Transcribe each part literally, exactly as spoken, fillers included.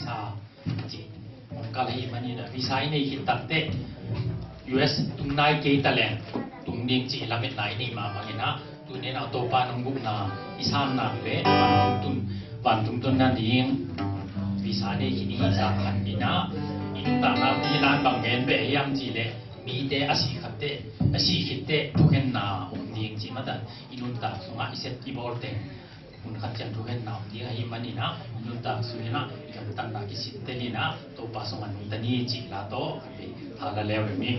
Sa ci hong kal ahih manin ah, visa i nei khit takteh U S tung nai kei taleng tung ding cih lametna i neih mah bangin ah, tuni in ah Topa in hong bukna i san nak leh vantung tun, vantung tun nading visa nei khit i hih zah khat in ah, i nuntakna i lan bang gen beh hiam cih leh, mite a sih khatteh, a sih khitteh thukhenna om ding cih mah tan, i nuntak sungah i sep i bawl teng mun khat ciang thukhenna om ding ahih manin ah, i nuntak sungin ah i gamtatna kisin tel in ah, Topa sungah nungta ni cih la tawh a pei tha la leu hi.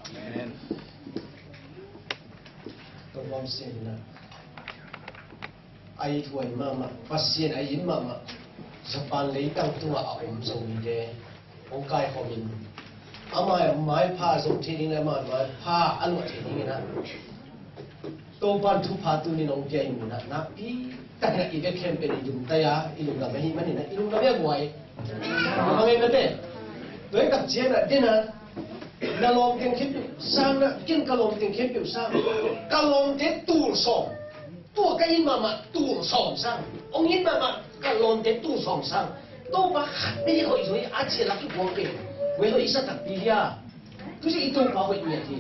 Amen. Tua bawm sin na. A it huai mahmah, Pasian a it mahmah, Japan leitang tungah a om Zomite hong kaikhawmin, amah maipha zo thei ding le amah maipha a luah thei dingin ah, Topan thupha tunin hong pia in ah, nakpi takin ah i bia khempeuh i dum tai a, i lungdam ahih manin ah, i lungdam a guai. Hong ei mate. Tua hi tak ciangin ah, den ah, na lawm teng khempeuh sang na, ken ka lawm teng khempeuh sang. Ka lawmte tul sawm. Tua ka it mahmah tul sawm sang. Hong it mahmah ka lawmte tul sawm sang. Topa khat bek hoih zo hi, a ciah lak i puak ve. Hoih hoih i sa takpi hi a. Tua ciah i Topa hoih ngiat hi.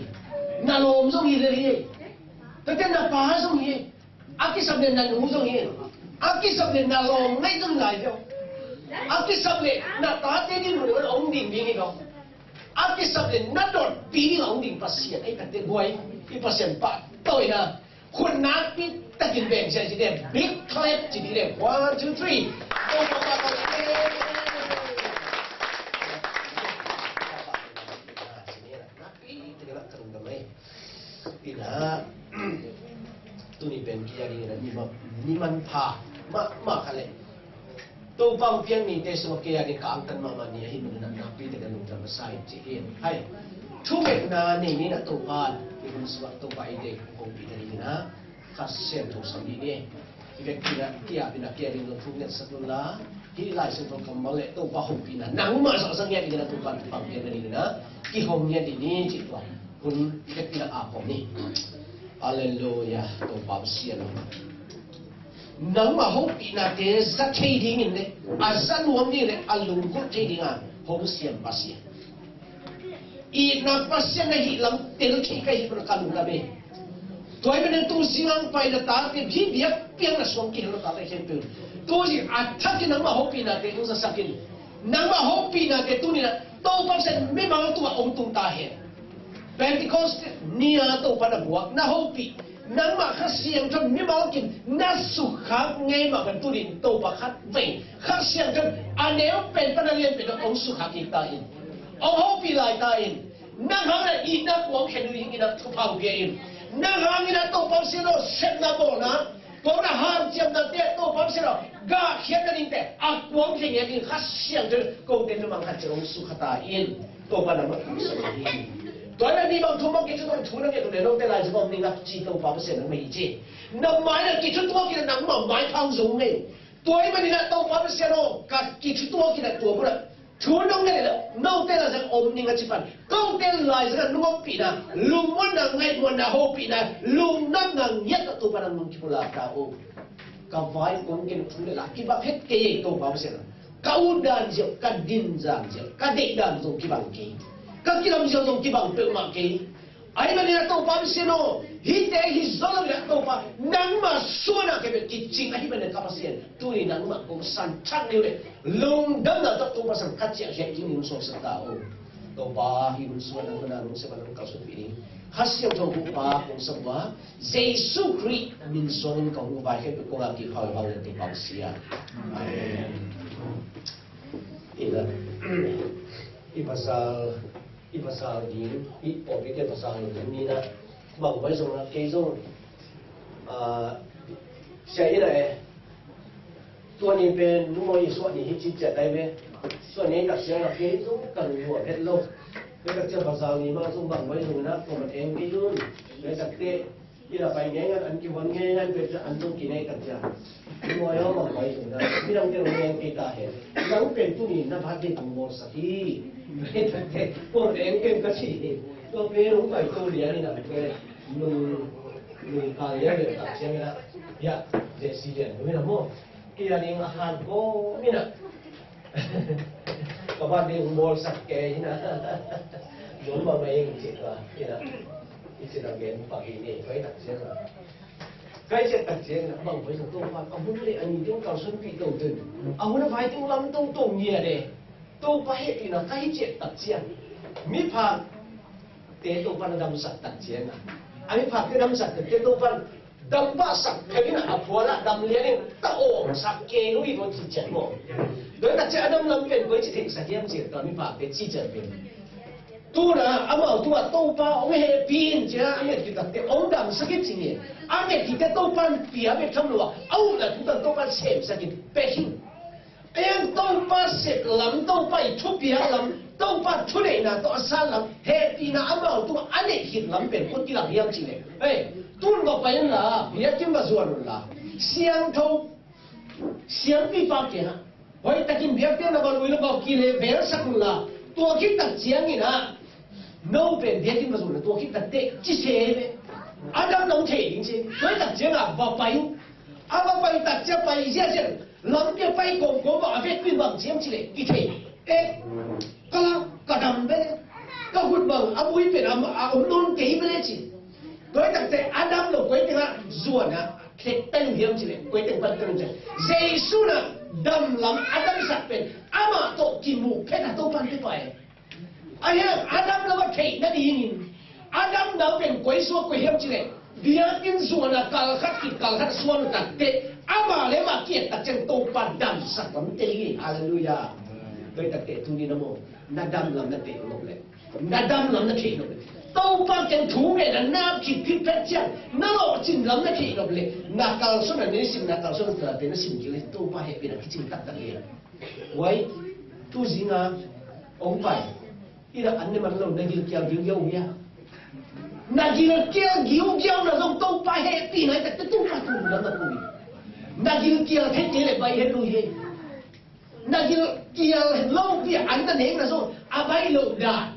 Na lawm zong hi lel hi. Tua ciah na pa zong hi. A kisap le na nu zong hi. A kisap le na lawm ngaih zong lai hi. A kisap le na tate ding mun a hong ding ding hi lo. A kisap le na dotpi ding a hong ding Pasian ahi takte guai. I Pasian pahtawina khut nakpi takin beng sia ci ding. Big clap ci ding. One, two, three. Topa pahtawina. Nakpi takin a ka lungdam ahi. Ina, tuni pen kia ding ina ni ma, ni manpha mahmah kha le. Topa hong piak nite sungah kia ding ka angtan mahmah ni ahi manin a nakpi takin lungdam masa in ci hi. Hai. Thungetna nei ni na Topa, i hun sungah Topa i deih hong pi ta ding ina. Kha Siangtho sam dih ni. I vekpi-in ah, kia pi-in ah, kia ding lo thu ngetsak lo la. Hih Lai Siangtho kammal le Topa hopihna nangmah zahzah ngiat ding in ah, Topa thupha piakna ding in ah kihong ngiat ding ni cih tua hun i vekpi-in ah a pom ni. Halleluiah, Topa Pasian aw. Nangmah hopihnate za thei dingin le a za nuam ding le a lunggulh thei dinga hong siam Pasian. Itna Pasian na hih lam tel thei ka hih pen ka lungdam hi. Tua ahih manin tu zingang pai na tate hih biakpiakna sung kihel na tate khempeuh tu zing a thakin nangmah hopihnate hong zasak in. Nangmah hopihnate tuni-in ah Topa Pasian mimal tungah hong tung ta hen. Pentecost ni-a Topa na buak na hopih. Nangmah Kha Siangtho mimal kim na sukhak ngei mah bang tuni-in Topa khatvei Kha Siangtho a neu pen pan a lian pen hong sukhak kik ta in. Hong hopih lai ta in. Nang hangin ah itna kuang khen uh hi in ah thupha hong pia in. Nang hangin ah Topa Pasian aw, sepna bawlna, kong na hanciamnate Topa Pasian aw, gahkhiatna dingte a kuang khen ngiat in Kha Siangtho kote na mangkhat ciang hong sukha ta in. Topa nangmah hong sukha in. Tua na ni bang thu bang kici tong thu na ngiat uh le note lai zong om ning a ci Topa Pasian nangmah hi ci. Na mai na kithutuak in nangmah maipha hong zong mei. Tua ahih manin ah Topa Pasian aw, ka kithutuak in ah tua munah thu nong ngen in ah note lai zong om ning a ci pan. Kote lai zong ah nong ompihna, lungmuanna, ngaihmuanna, hopihna, lungdamna ngiat ah Topa nang nong kipulak ta uh. Ka vai kong ken thu le la kibang het kei ei Topa Pasian aw. Ka utdan ziau, ka dindan ziau, ka deihdan zong kibang kei. Ka kilamziau zong kibang peuhmah kei. Ahih manin ah Topa Pasian aw, hihte hi zo lo in ah Topa nangmah suan ah kei bel kicing ahih manin ah ka Pasian, tuni nangmah kong santhak ni uh le lungdamna tawh Topa Pasian ka ciah khiat ding in hong suaksak ta uh. Topa hih hun sungah nangmah na lungsim ah nong kalsuanpih ding Kha Siangtho hong pa kong sam uh a, Jesu Khrih min suangin ka hun vai khempeuh kong a kipha uh a, Topa Pasian. Amen. Ina, i pasal, i pasal ding, i pawlpite pasal ding ni na, bang vai zong na kei zong, ah, sia ina e, tua ni pen nu maw i suah ni hi ci ciat dai ve. Suah ni tak siang a kei zong ka lungnuam het lo. Ve tak ciang pasal ni mah zong bang vai zong na, kong mat eng kei zong. Ve tak te, i la pai ngei ngan an kihuan ngei ngan pet an tung kinei kan cia. Nuai aw bang pai tung na. Midang te nong ngei kei ta he. Nang pen tuni na phat dei kong bawlsak hi. Kong eng ken ka ci hi. Tua pen hong pai to lian in a pe. Nung, nung ka lian le tak ciang in a. Ya, Jesse lian nung in a maw. Kia ding a han ko mina. Ka ban ding bawlsak kei hina. Zon ma mai ing ci ka hina. I ci na gen pak hi ni, kai tak ciang a. Kai ciat tak ciang a, bang pai sa Topa, a hun le a ni ding kalsuanpih to tun. A hun a vai ding lam to to ngia de. Topa hehpihna kai ciat tak ciang. Miphak te Topa na damsak tak ciang a. A miphak te damsak te Topa dam pahsak phel in a phual ah dam lian in ta awngsak kei lo hi tua ci ciat maw? Tua tak ciang a dam lam pen koi ci theihsak hiam ci ta miphak te ci ciat pen. Tuna amau tungah Topa hong hehpih in ci a, a nget kitakte hong damsak hi ci nge. A nget kikte Topa in pia bek tham lo a, a upna tungtawn Topa in semsak in pek hi. Eng Topa sep lam, Topa i thupiak lam, Topa thuneihna tawh a san lam, hehpihna amau tungah a neih khit lam pen kua kilak hiam cih leh. Hei, tun va pai unla, biakinn va zuan unla. Siangtho, siampipa kiangah. Hoihtakin biakpiakna va lui lo va kile velsak unla. Tua khit tak ciangin ah. No pen biakinn va zuan unla, tua khit tak teh, ci se ve. Adam nong thei ding ci. Tua hi tak ciangah va pai. A va pai tak ciang pai ziahziah. Lampi a pai kawmkawm bang a vekpi in bang ci hiam cih leh kithei. Eh, ka la, ka dam bel e. Ka khut bang a bui pen a, a om nawn kei bel e ci. Tua hi tak ciang Adam lo koi tengah zuan a khek pen hiam cih leh koi teng pan pen hiam cih leh Jesu in a dam lam a damsak pen amah tawh kimuh phet a Topa'n pia pai. Ahi hang Adam lam a theih nadingin Adam lam pen koi suak koi hiam cih leh biakinn zuan a kal khat khit kal khat suan uh takteh amah le amah ki-et tak ciang Topa damsak lam te hi. Halleluiah. Tua hi takteh tuni na maw, na dam lam na theih nop leh, na dam lam na theih nop leh, Topa kiang thu ngen a na khit khit phet ciang na lawhcin lam na theih nop leh, na kalsuan a na sim, na kalsuan a na sim kei leh Topa hehpihna kicing taktak hi. Wai, tu zinga ong pai. Ina an ne man lo, na gilkial giugiau hia? Na gilkial giugiau na zong Topa hehpihna hi takte Topa thu na na pui. Na gilkial thei kei leh bai het lo hi. Na gilkial lopi an na nek na zong a bai lo dan.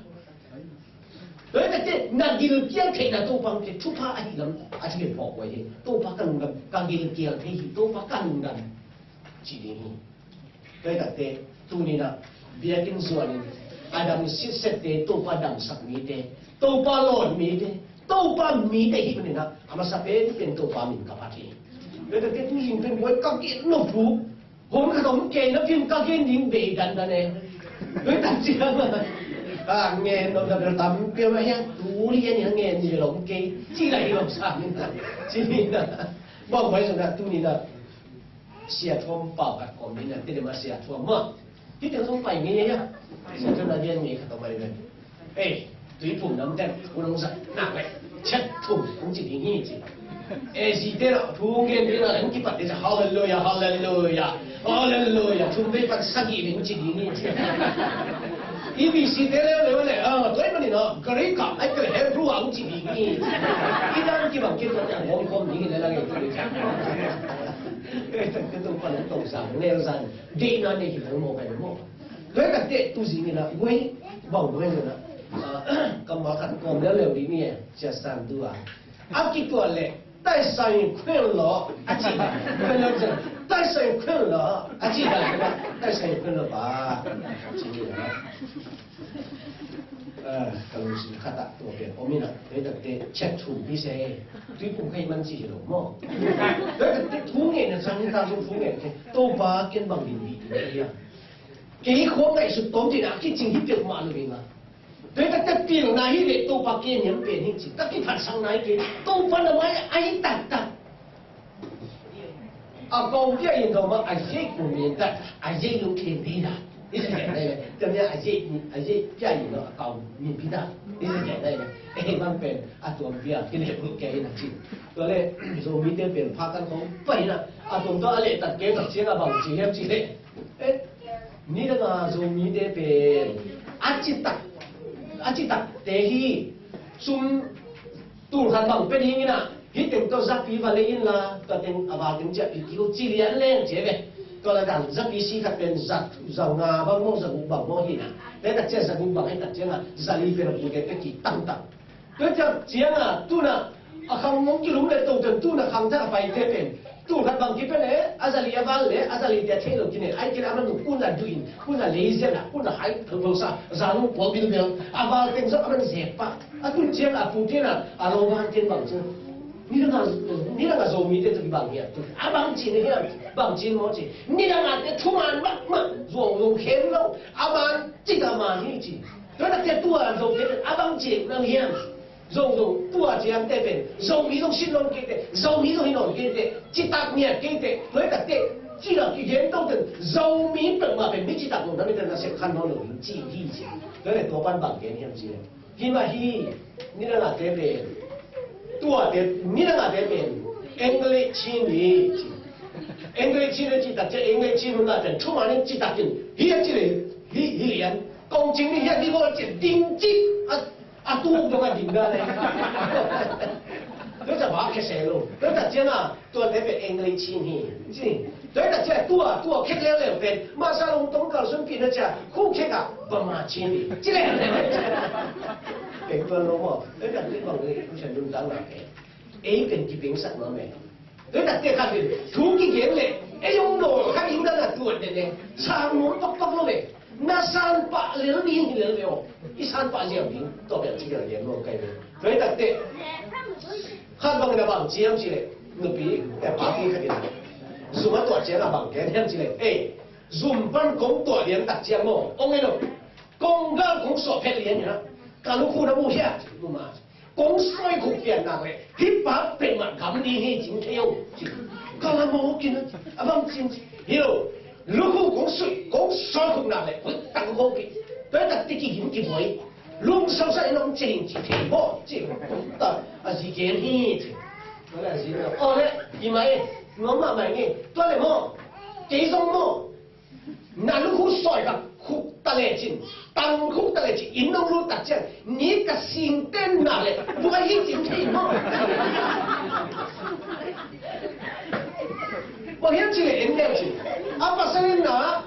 Tua hi takte na gilkial theihna Topa hong pia thupha ahi lam a ci pen phawk huai hi. Topa ka lungdam, ka gilkial thei hi, Topa ka lungdam. Ci ding hi. Tua hi takte tuni na biakinn zuanin a dam sitsette Topa damsak mite, Topa lawn mite, Topa mite hi manin a masa penpen Topa min ka phat hi. Tua hi takte tu zing pen buai ka gen nop thu. Hun khat om kei na phim ka gen ding bei dandan e. Tua hi tak ciang a ngen nop dandan tampi om a hiang tu lian in a ngen ni lom kei. Ci lai lom sa min ta. Ci ni na. Bawng buai zong na tuni na. Sia Thuam pau khat kawm ding a, ti dema Sia Thuam mah. Hih teng zong pai ngei a. Sia Thuam na lian ngei khat a pai ven. Ei, Tuiphum namte un hong zat nak leh, chet thum hong ci ding hi ci. Ei, zite na thu hong gen ding a, hong kipat ding ci. Halleluiah, halleluiah, halleluiah. Thum vei pan sagih vei hong ci ding hi ci. E B C te leuleu leh, ah, tua ahih manin ah, Greek ah, ahih kei leh Hebrew ah hong ci ding hi. I dan kibang kei tua te a ngawng khawm ding hi leh la ngei tua ding. Ei, tua te tua pan hong tong sang, neu zan, deihna nei hi leh mawk a hi mawk. Tua hi takte tu zing in ah, guai, bang guai in ah, ah, kammal khat kawm leuleu ding hi e, Sia San Tu ah. A kituat leh, တိုက်ဆိုင်ခွင့် law a ci dan. Pen lo zong, တိုက်ဆိုင်ခွင့် law a ci dan. တိုက်ဆိုင်ခွင့် law ba. Ci ni na. Ah, ka lungsim khat ah tua pen om in ah, tua hi takte chet thum hi se. Tuiphum kha i man ci hi lo maw. Tua hi takte thu ngen na sang hi ta zong thu ngen te. Topa ken bang din bih ding hi a. Kei khua ngaihsut tawm ding a kicing hi peuhmah lo ding a. Tua hi takte pilna hi leh Topa ken hiam pen hi ci. Ka kiphatsakna hi kei. Topa na mai a hi taktak. A kawm pia in dawm a, a zei kum in ta, a zei lo khen ding a. I si khen dai le. Tua mi a zei, a zei pia in dawm a kawm min pi ta. I si khen dai le. Eh, bang pen a tuam pia, ki le bu ke in a ci. Tua le, Zomite pen pha kan khong pai na. A tuam tua a leh tak ke tak ciang a bang ci hiam ci le. Eh, nidang a Zomite pen a citak, a citak te hi. Sum tul khat bang pia ding in ah, hih teng tawh zapi va lei in la, tua teng a val teng ciah pi kik uh ci lian leng ci ve. Tua la dan zapi si khat pen za, za nga bang maw, za guk bang maw hi na. Tua tak ciah za guk bang hi tak ciang a, za li pen a pute pia kik tangtang. Tua ciang ciang a, tu na, a khang mong kilum le to ten tu na khang thak a paite pen. Tul khat bang kipia le, a za li a val le, a za li te thei lo kine, ai kine a man kun la duin, kun la lei zian a, kun la hai phel phel sa, za nung pua bilbel, a val teng zong a man zek pah. A tun ciang a pu tena, a lo van ten bang ciang. Nidang a, nidang a Zomite tu bang hiam tu. A bang cin hiam, bang cin maw ci. Nidang a te thuman mahmah, zuang lo khem lo, a man cit a man hi ci. Tua na te tua Zomite a bang cin nang hiam. Zo, zo, tua ciang te pen, Zomi zong sin nawn kei te, Zomi zong hi nawn kei te, citak ngiat kei te, tua hi tak te, ci la kigen to ten, Zomi peuhmah pen, mi citak lo na mi ten na sep khan nawn lo, ci hi ci. Tua le tua pan bang gen hiam ci le. Hi mah hi, nidang a te pen, tua te, nidang a te pen, English Chin hi ci. English Chin hi ci tak ciang, English Chin hun a ten, thuman in citak in, hi a ci le, hi, hi lian, kong cing ni hi a di ko ci, ding ci, a, A tuk dong a ding dan e. Tua ta ba khe se lo. Tua ta ciang a, tua te pen English Chin hi. Ci. Tua ta ciang tua, tua khe leuleu pen. Masa long tong kalsuanpihna ciang, khu khe ka, Burma Chin hi. Ci le. Pen tua lo maw. Tua ta ciang bang le, khu sen dun dang na pen. Ei pen kipengsak mah meh. Tua takte khat in thu kigen leh ei hong nawl kha ding dan a tuat den e. Sang nuam pakpak lo ve. Na san pah lel ding hi lel ve aw. I san pah ziau ding. Tua bel ci lel lian lo kai ve. Tua takte khat bang in a bang ci hiam cih leh, nupi, eh, papi khat in a zum a tuah ciang a bang gen hiam cih leh, ei, zum pan kong tuah lian tak ciang maw, ong en lo. Kong gal kong suah phet lian in a, ka lukhu na mu hiam? Mu mah. Kong sawi khuk pian nak leh hih pa pen mah gam ding hi cing thei o, ci. Ka la mawk in a, a bang cin ci. Hi lo, lukhu kong sawi, kong sawi khuk nak leh koi tang kong pi. Tua takte kigin kibuai. Lungsausa in hong cing ci thei maw, ci. Ta a zi gen hi, ci. Tua leh a zi, aw leh, i mai, nuam mahmah nge. Tua leh maw, kei zong maw, na lukhu sawi ka khuk ta lecin, tang khuk ta lecin, inn nong lut tak ciang, ni ka singten nak leh buai hi cin thei maw. Bang hiam cih leh en leu cin, a pasal in na,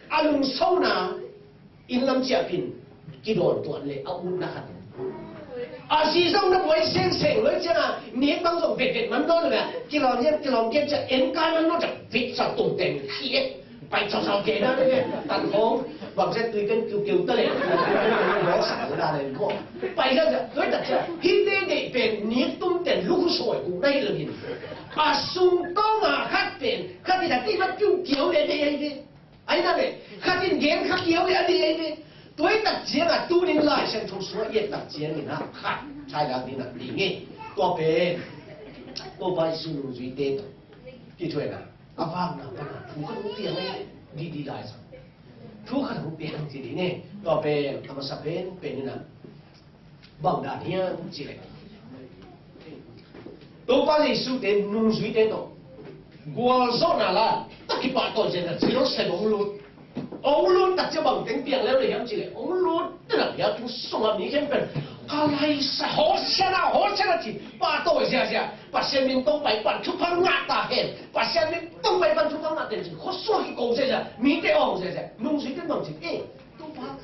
a lungsona, inn lam ciah pin, kidawn tuan leh a utna khat. A zi zong na buai seng seng loi ciang a, nek bang zong vet vet man dawn leh, kilawm hiam, kilawm kiam ciah, en kai man dawn ciah, vit sa tum teng khi e. Pai cawk cawk kei na leh, tan khawng, bang ciah tui pen kiu kiu ta leh, bawk sa ta leh, bawk. Pai ciah ciah, tuai tak ciah, hih te deih pen, nek tum teng, lukhu sawi kuk na hi lo hin. A sung tawng a khat pen, khat in a tih mat kiu kiau leh deih ahi ve. Ahi na leh, khat in gen kha kiau leh a deih ahi ve. Tuai tak ciang a tunin Lai Siangtho sung a i et tak ciangin a khat, thai lak ding a ding e. Tua pen, Topa Jesu nungzuite tawh kithuahna, a vakna pan a thu khat hong piang e, didi lai sa. Thu khat hong piang ci ding e. Tua pen, a masa pen, pen in a, bang dan hiam cih leh, Topa Jesu te nungzuite tawh gualzawhna la tak kipahtawi ciang a, Jerusalem hong lut. Hong lut tak ciang bang teng piang leu leh hiam cih leh, hong lut te na, biakinn sungah mi khempeuh a laisa, Hosiana, Hosiana ci, pahtawi ziahziah. Pasian min tawh pai pan thupha ngah ta hen. Pasian min tawh pai pan thupha ngah ta hen ci, khuasung kiko ziahziah, mite awng ziahziah. Nungzuite bang ci, eh, Topa,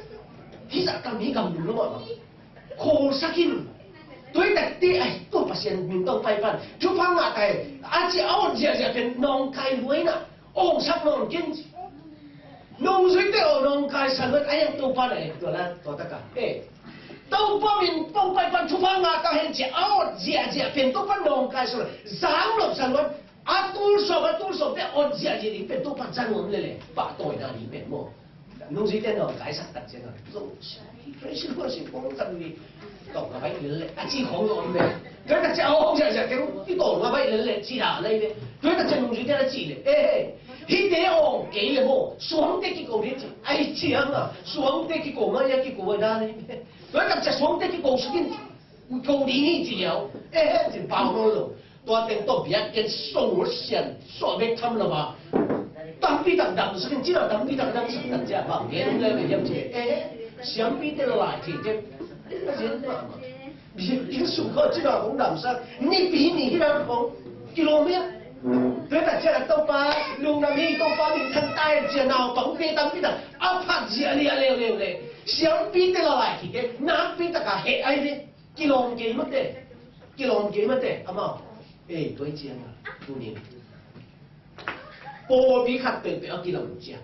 hih zah ka mi gamdum lo mah bang. Khawlsak in. Tuai takte, ai, tua Pasian min tawh pai pan thupha ngah ta hen, a ci a awt ziahziah pen nawngkai lua in a, awngsak nawn kei ci. Nungzuite aw, nawngkai sa lua in a, ai, Topa na en tua la, tua tak a. Eh, Topa min tawh pai pan thupha ngah ta hen ci a awt ziahziah pen Topa nawngkai sa lua in, zang lo sa lua in, a tul sawm, a tul sawm te awt ziahziah ding pen Topa za nuam lel e, pahtawina ding pen maw. Nungzuite nawngkaisak tak ciang a, zo, praise and worship, kong kan mi, tawh nga bai lel leh, a ci khong om ve. Tua tak ciang a awng ziahziah kei, i tawh nga bai lel leh, ci a lai ve. Tua tak ciang nungzuite a ci leh, eh, hihte awng kei leh maw, suangte kiko ding ci, ai ciang a, suangte kiko mah a kiko a da lai ve. Tua tak ciang suangte kiko sak in, ko ding hi ci liau, eh, ci pau lo lo. Tua teng tawh biakinn sung sian suah bek tham lo a, tampi tak damsak in, cina tampi tak damsak tak cia bang gen le bek hiam ci, eh, siampite le lai thei te. Biakinn sung khawng cina hong damsak, nipi ni hi dan khawng kilawm hiam? Tua tak cia Topa lungdam hi, Topa minthan ta hen cia naupangte tampi tak a phat ziah liah leuleu le, siampite le lai thei te nakpi tak a heh ahi ve. Kilawm kei mate, kilawm kei mate, amau. Ei, tua hi ciang a, tunin pawlpi khat peuhpeuh a kilawm ciang,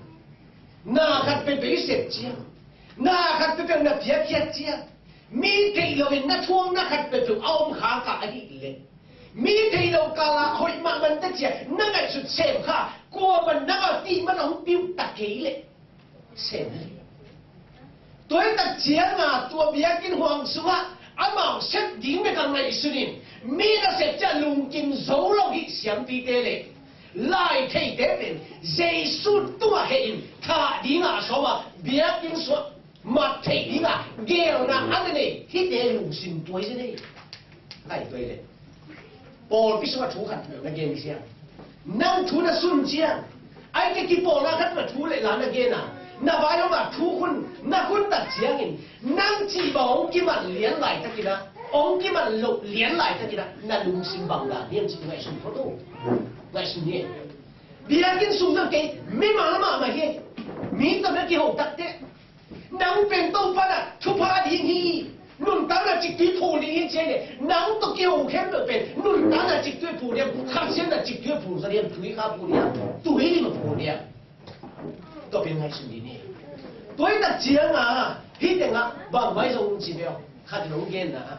na khat peuhpeuh i sep ciang, na khat peuhpeuh na piakkhiat ciang, mi theih loin na thuakna khat peuhpeuh a om khak a, ahih leh, mi theih loh kal a hoih mahmah te ciang na ngaihsut sem kha, kuaman nang a tih man a hong piuh ta kei leh, sem hi. Tua hi tak ciang a, tua biakinn huang sungah amau sep ding bek a ngaihsun in, mi nasep ciang lungkim zo lo hi. Siampite le lai theite pen Jesu tungah heh in, thah ding a sawm a, biakinn sungah mat theih ding a geelna a na nei hite lungsim tuai zen hi. Ai, tua hi le. Pawlpi sungah thu khat na gen ciang, nang thu na sun ciang, ai, kei kipawlna khat na thu le la na gen a, na vai om a thu khun na khun tak ciangin, nang cih bang hong kiman lian laitakin a, hong kiman loh lian laitakin a, na lungsim bang dan hiam cih ngaihsun phot uh. Ngaihsun hi. Biakinn sung zong kei mimal mahmah hi. Mi tawh na kiho takteh, nang pen Topa na thupha ding hi. Nuntakna ciktui phul ding hi ci a hi leh, nang tawh kiho khempeuh pen nuntakna ciktui phul ding, khamsiatna ciktui phul zaw ding, tui kha phul ding, tui lim phul ding. Tua pen ngaihsun ding hi. Tua hi tak ciangin, hih tengah bang vai zong ci ve aw, khat in hong genna.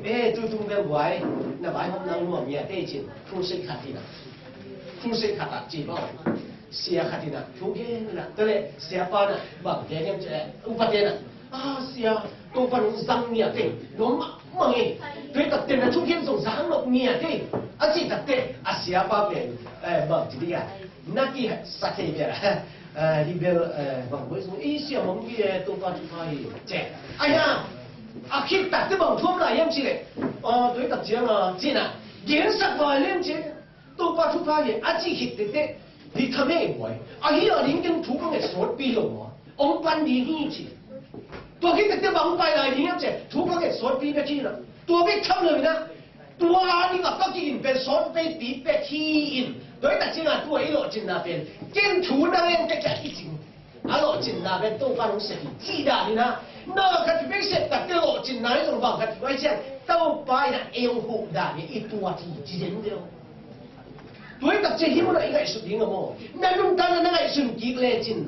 Eh, tutung bel guai, na vaihawmna nuam ngiat ei cin, crusade khat hi na. Crusade khat ah ci bang. Sia khat in a thu gen in a, tua leh siapa in a bang gen hiam cih leh, upate in a, a, sia, Topa nong zang ngiat ei, nuam mahmah ei. Tua hi tak teh na thugen zong zang nop ngiat ei, a cih tak teh a siapa pen, eh, bang ci ding a, na kisa thei pen a, eh, hi bel, eh, bang boi zong, i sia mong hi, eh, Topa thupha hi, ci. Ai ha, a khit tak teh bang thu om lai hiam cih leh, eh, tua hi tak ciang a, ci in a, gensak vai leng ci. Topa thupha hi a cih khit teh teh, hi tha mei buai. Ahi a ding teng thu ka nget sawtpi lo maw? Hong pan ding hi ci. Tua khit teh teh bang pai lai ding hiam cih leh, thu ka nget sawtpi bek hi na. Tua bek tham lo hi na. Tua a ding a ka ki-in pen sawt pei pi bek hi in. Tua hi tak ciang a tua i lawhcinna pen, ken thu na ngen teh kia i cing. A lawhcinna pen Topa in hong sep hi cih dan hi na. Na khat pi bek sep tak teh lawhcinna hi zong bang khat pi bek sep, Topa in a ei hong huh dan hi, i tuat hi ci den deuh. Tua hi tak ciang hih mun ah i ngaihsut ding a maw? Na nuntakna na ngaihsun kik lecin,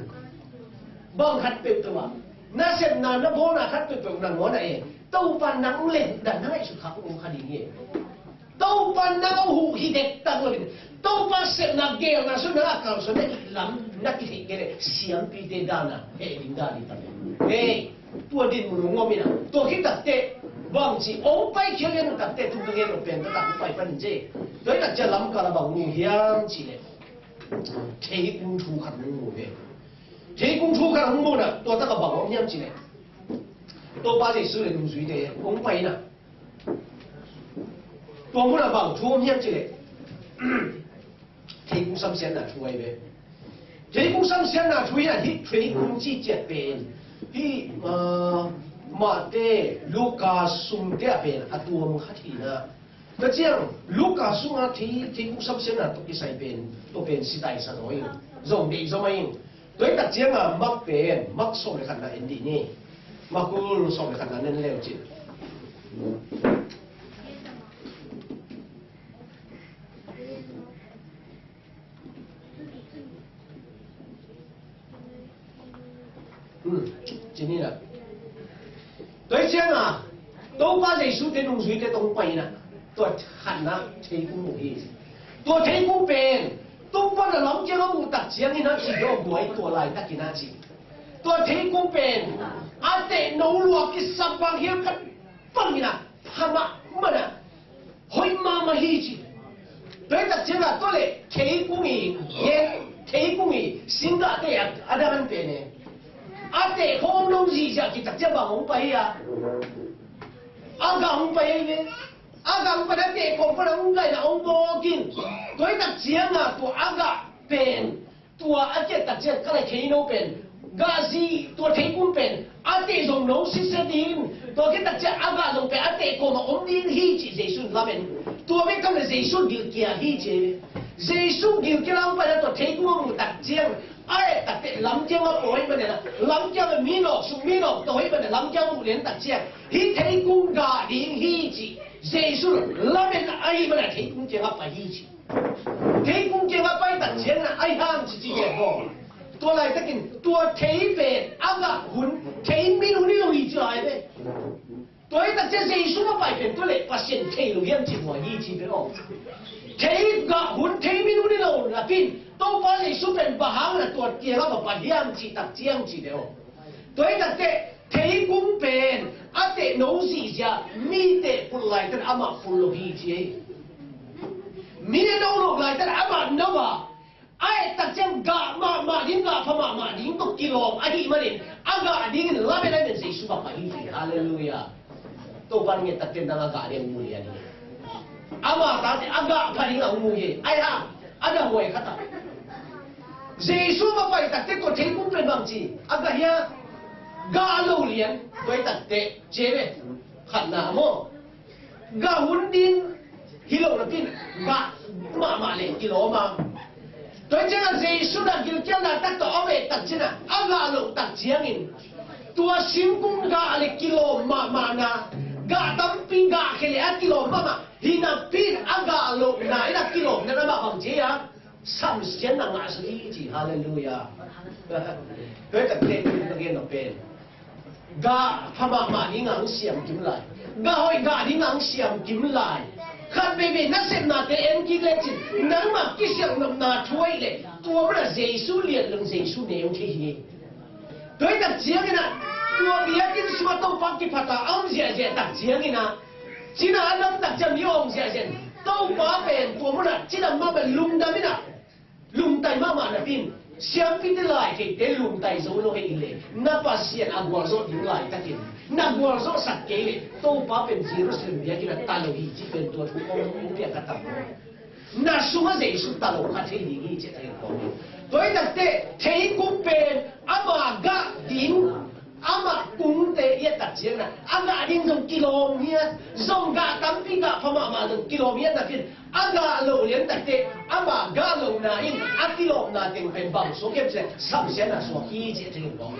bang khat peuhpeuh ah, na sepna na bawlna khat peuhpeuh nangawn ah e, Topa nang le dan na ngaihsut khak uh om kha ding hi. Topa nang a huh hi dektak lo hi. Topa sepna gelna sung nang a kalsuan na it lam na kitheih kei leh siampite dan a heh ding dan hi ta ve. Hei, tua dinmun hong om in a, tua khit tak teh bang ci, hong paikhia lian tak teh thu ka ngen lo pen taktak hong pai pan in ci. Tua hi tak ciang lamkal ah bang mu hiam cih leh, theikung thu khat hong mu ve. Theikung thu khat hong mu in a, tua tak ah bang om hiam cih leh, Topa Jesu le nungzuite hong pai in a, tua mun ah bang thu om hiam cih leh, theikung samsiatna thu ahi ve. Theikung samsiatna thu hi a, hih theikung cih ciat pen hih, ah, Mate, Luka sungte ah pen a tuam khat hi na. Tua ciang Luka sungah thei, theikung samsiatna tawh kisai pen, tua pen sitai sa zaw ing, zong deih zaw mah ing. Tua hi tak ciang a Mak pen, Mak sawm le khatna en dih ni. Mak kul sawm le khatna en le uh cin. Hmm, ci ni na. Tua hi ciang a, Topa Jesu te nungzuite tawh hong pai in a, tua khatna theikung mu hi. Tua theikung pen, Topa na lam kiang a muh tak ciangin a ci dawh guai tua laitak in a ci. Tua theikung pen, a teh no lua kisap bang hiam khat bang in a, pha mahmah in a, hoih mahmah hi ci. Tua hi tak ciang a tua leh theikung i, ye, theikung i, singgahte a, a dang an pen e. A teh khawng nong zihziah khit tak ciang bang hong pai hi a. A gah hong pai hi ve. A gah hong pai a teh khawng pan a hong gaih in a hong bawk in. Tua hi tak ciang a tua a gah pen, tua a kiat tak ciang ka le thei no pen, gah zih tua theikung pen, a teh zong no sitset in. Tua khit tak ciang a gah zong pen, a teh kawm ah om ding hi ci Jesu in lamen. Tua bek tham le Jesu gilkial hi ci. Jesu gilkial a hong pai a tua theikung a muh tak ciang, a et tak teh lam kiang a pawi man in a, lam kiang a mi nawk suk, mi nawk tawi man in a, lam kiang a muh lian tak ciang, hih theikung gah ding hi ci. Jesu lamen ahih man a theikung kiang a pai hi ci. Theikung kiang a pai tak ciang na, ai hang ci ci ciat baw. Tua laitakin, tua thei pen, a gah hun, thei min hun hi lo hi ci lai ve. Tua hi tak ciang Jesu va pai pen tua leh Pasian thei lo hiam ci hua hi ci pen aw. Thei gah hun, thei min hun hi lo napi in, Topa Jesu pen bang hang na tua kiang a va pai hiam ci tak ciang ci pen aw. Tua hi tak teh, theikung pen, a teh no zihziah, mi teh pulh laitakin amah pulh lo hi ci hi. Mi a no lo laitakin amah no a, a et tak ciang gah mahmah ding, gah pha mahmah ding tawh kilawm ahih manin, a gah dingin lamen a nen Jesu va pai hi ci. Halleluiah. Topa in nget tak teh nang a gah ding mu lian hi. Ama tate a gah pha ding a mu hi. Ai ha, a da huai khat a. Jesu va pai tak teh tua theikung pen bang ci, a gah hia, gah lo lian, tua hi tak teh, ci ve. Khatna maw. Gah hun ding hi lo napi in, gah mahmah leh kilawm a. Tua hi ciang a Jesu na gilkialna tak tawh a om tak ciang a, a gah loh tak ciangin, Tua singkung gah le kilawm mahmahna, gah tampi gah khia le a kilawm mahmah hi napi in a gah lohna in a kilawmna in amah bang ci a, samsiatna ngahsak hi ci. Halleluiah. Tua hi takte, ka gen nop pen, gah pha mahmah ding a hong siam kim lai, gah hoih gah ding a hong siam kim lai. Khat veivei nasepnate en kik lecin nangmah kisialh nopna thu ahih leh tua munah Jesu lian lo in Jesu neu thei hi. Tua hi tak ciangin ah, tua biakinn sungah Topa kiphata a om ziahziah tak ciangin ah, cina a lam tak ciang mi a om ziahziah in Topa pen tua munah cina mah bel lungdam in ah, lungtai mahmah napi in, siampite lai theite lungtai zo lo hi leh, na Pasian a gualzawh ding laitakin na gualzawhsak kei leh Topa pen Jerusalem biakinn ah ta lo hi cih pen tua thu kong piak ka tam. Na sungah Jesu ta lo kha thei ding hi ci a thei kong. Tua hi takte, theikung pen ama gah ding, ama kungte i et tak ciangin ah, a gah ding zong kilawm hiat, zong gah tampi gah pha mahmah zong kilawm hiat napi in, a gah loh lian takte, ama gah lohna in a kilawmna teng pen bang suak hiam cih leh samsiatna suak hi ci a thei kong.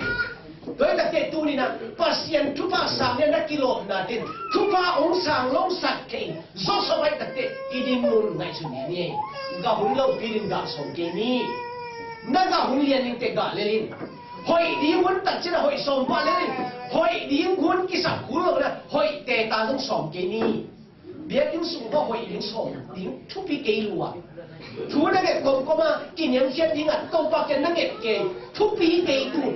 Tua hi takte tuni in ah Pasian thupha sang lian a kilawmna ten thupha hong sang lo sak thei zawsawm ahih takte i dinmun ngaihsun ding hi. Gah hun lopi ding gah sawm kei ni. Na gah hun lian ding teh gah lel in. Hoih ding hun tak ciang a hoih sawm pah lel in. Hoih ding hun kisap kul lo na hoih teta zong sawm kei ni. Biakinn sung khuah hoih ding sawm ding thupi kei lua. Thu na nget kawmkawm a kiniamkhiat ding a Topa kiang na nget kei thupi kei tu.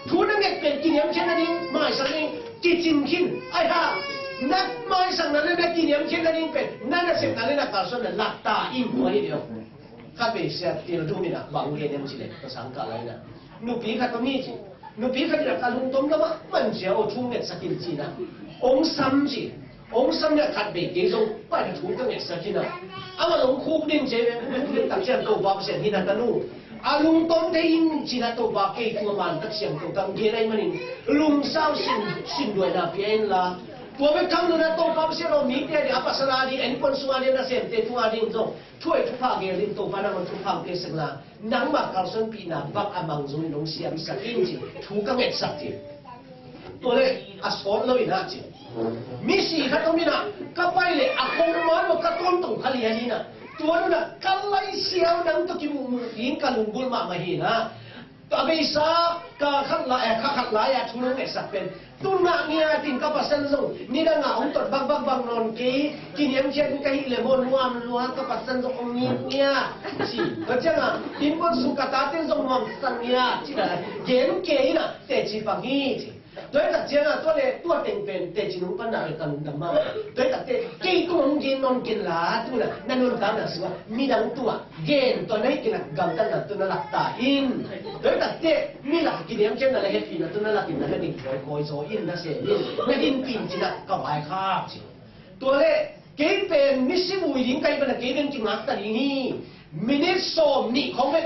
Thu na nget pen kiniamkhiat nading maisak ding kicing khin. Ai ha, na maisakna le na kiniamkhiat nading pen na nasepna le na kalsuanna lakta in tua hi deuh. Khat vei sia til dum in ah bang gen em ci leh, ka sang kah lai in ah, nupi khat om hi ci. Nupi khat in ah ka lungtom lamah man cia aw thu ngetsak in ci in ah, ong sam ci. Ong sam in ah khat vei kei zong pai na thu ka ngetsak in ah, amah ong khuk ding ci. Khuk ding tak ciang Topa Pasian hi in ah, ka nu, a lungtom thei in ci in ah Topa kei tua man tak siang Topa gen ahih manin lungsau sin, sinduaina pia in la. Tua bek tham lo in ah Topa Pasian aw mite a ding, a pasal a ding, a innkuan sung a ding, a nasemte thu a ding zong thuhoih thupha gel in Topa nangmah thupha hong pia sak la, nangmah kalsuanpihna bang a mang zongin hong siamsak in ci thu ka ngetsak hi. Tua le a sawt lo in ah ci. Misi khat om in ah ka pai le a kong man lo ka tawntung kha lian in ah, tua lo in ah ka laisiau nang tawh kimuhmuh ding ka lunggulh mahmah hi in ah. Tua beisa ka khat lai, eh, ka khat lai a thu nong ngetsak pen, tu ngah ngiat in ka pasal zong nidang a hong tot bakbak bang nawn kei, kiniamkhiat in ka hih leh maw nuam lua, ka pasal zong hong ngit ngiat ci. Tua ciang a innkuan sung ka tate zong nuamsa ngiat ci in ah gen kei in ah teci pang hi ci. Tua hi tak ciang a tua le tua teng pen teci nong panna le ka lungdam mah. Tua hi tak teh kei tung hong gen nawn ken la, tu in ah na nuntakna sungah midang tungah gen tua na hi kei in ah gamtatna tu na lak ta in. Tua hi tak teh mi lak kiniamkhiatna le hehpihna tu na lak in na na ding kawikawi zaw in, na sem in, na dinpih in ci in ah ka vaikhak ci. Tua le kei pen misi vui ding ka hih manin ah kei pen kingakta ding hi. Minit sawm nih khawng pen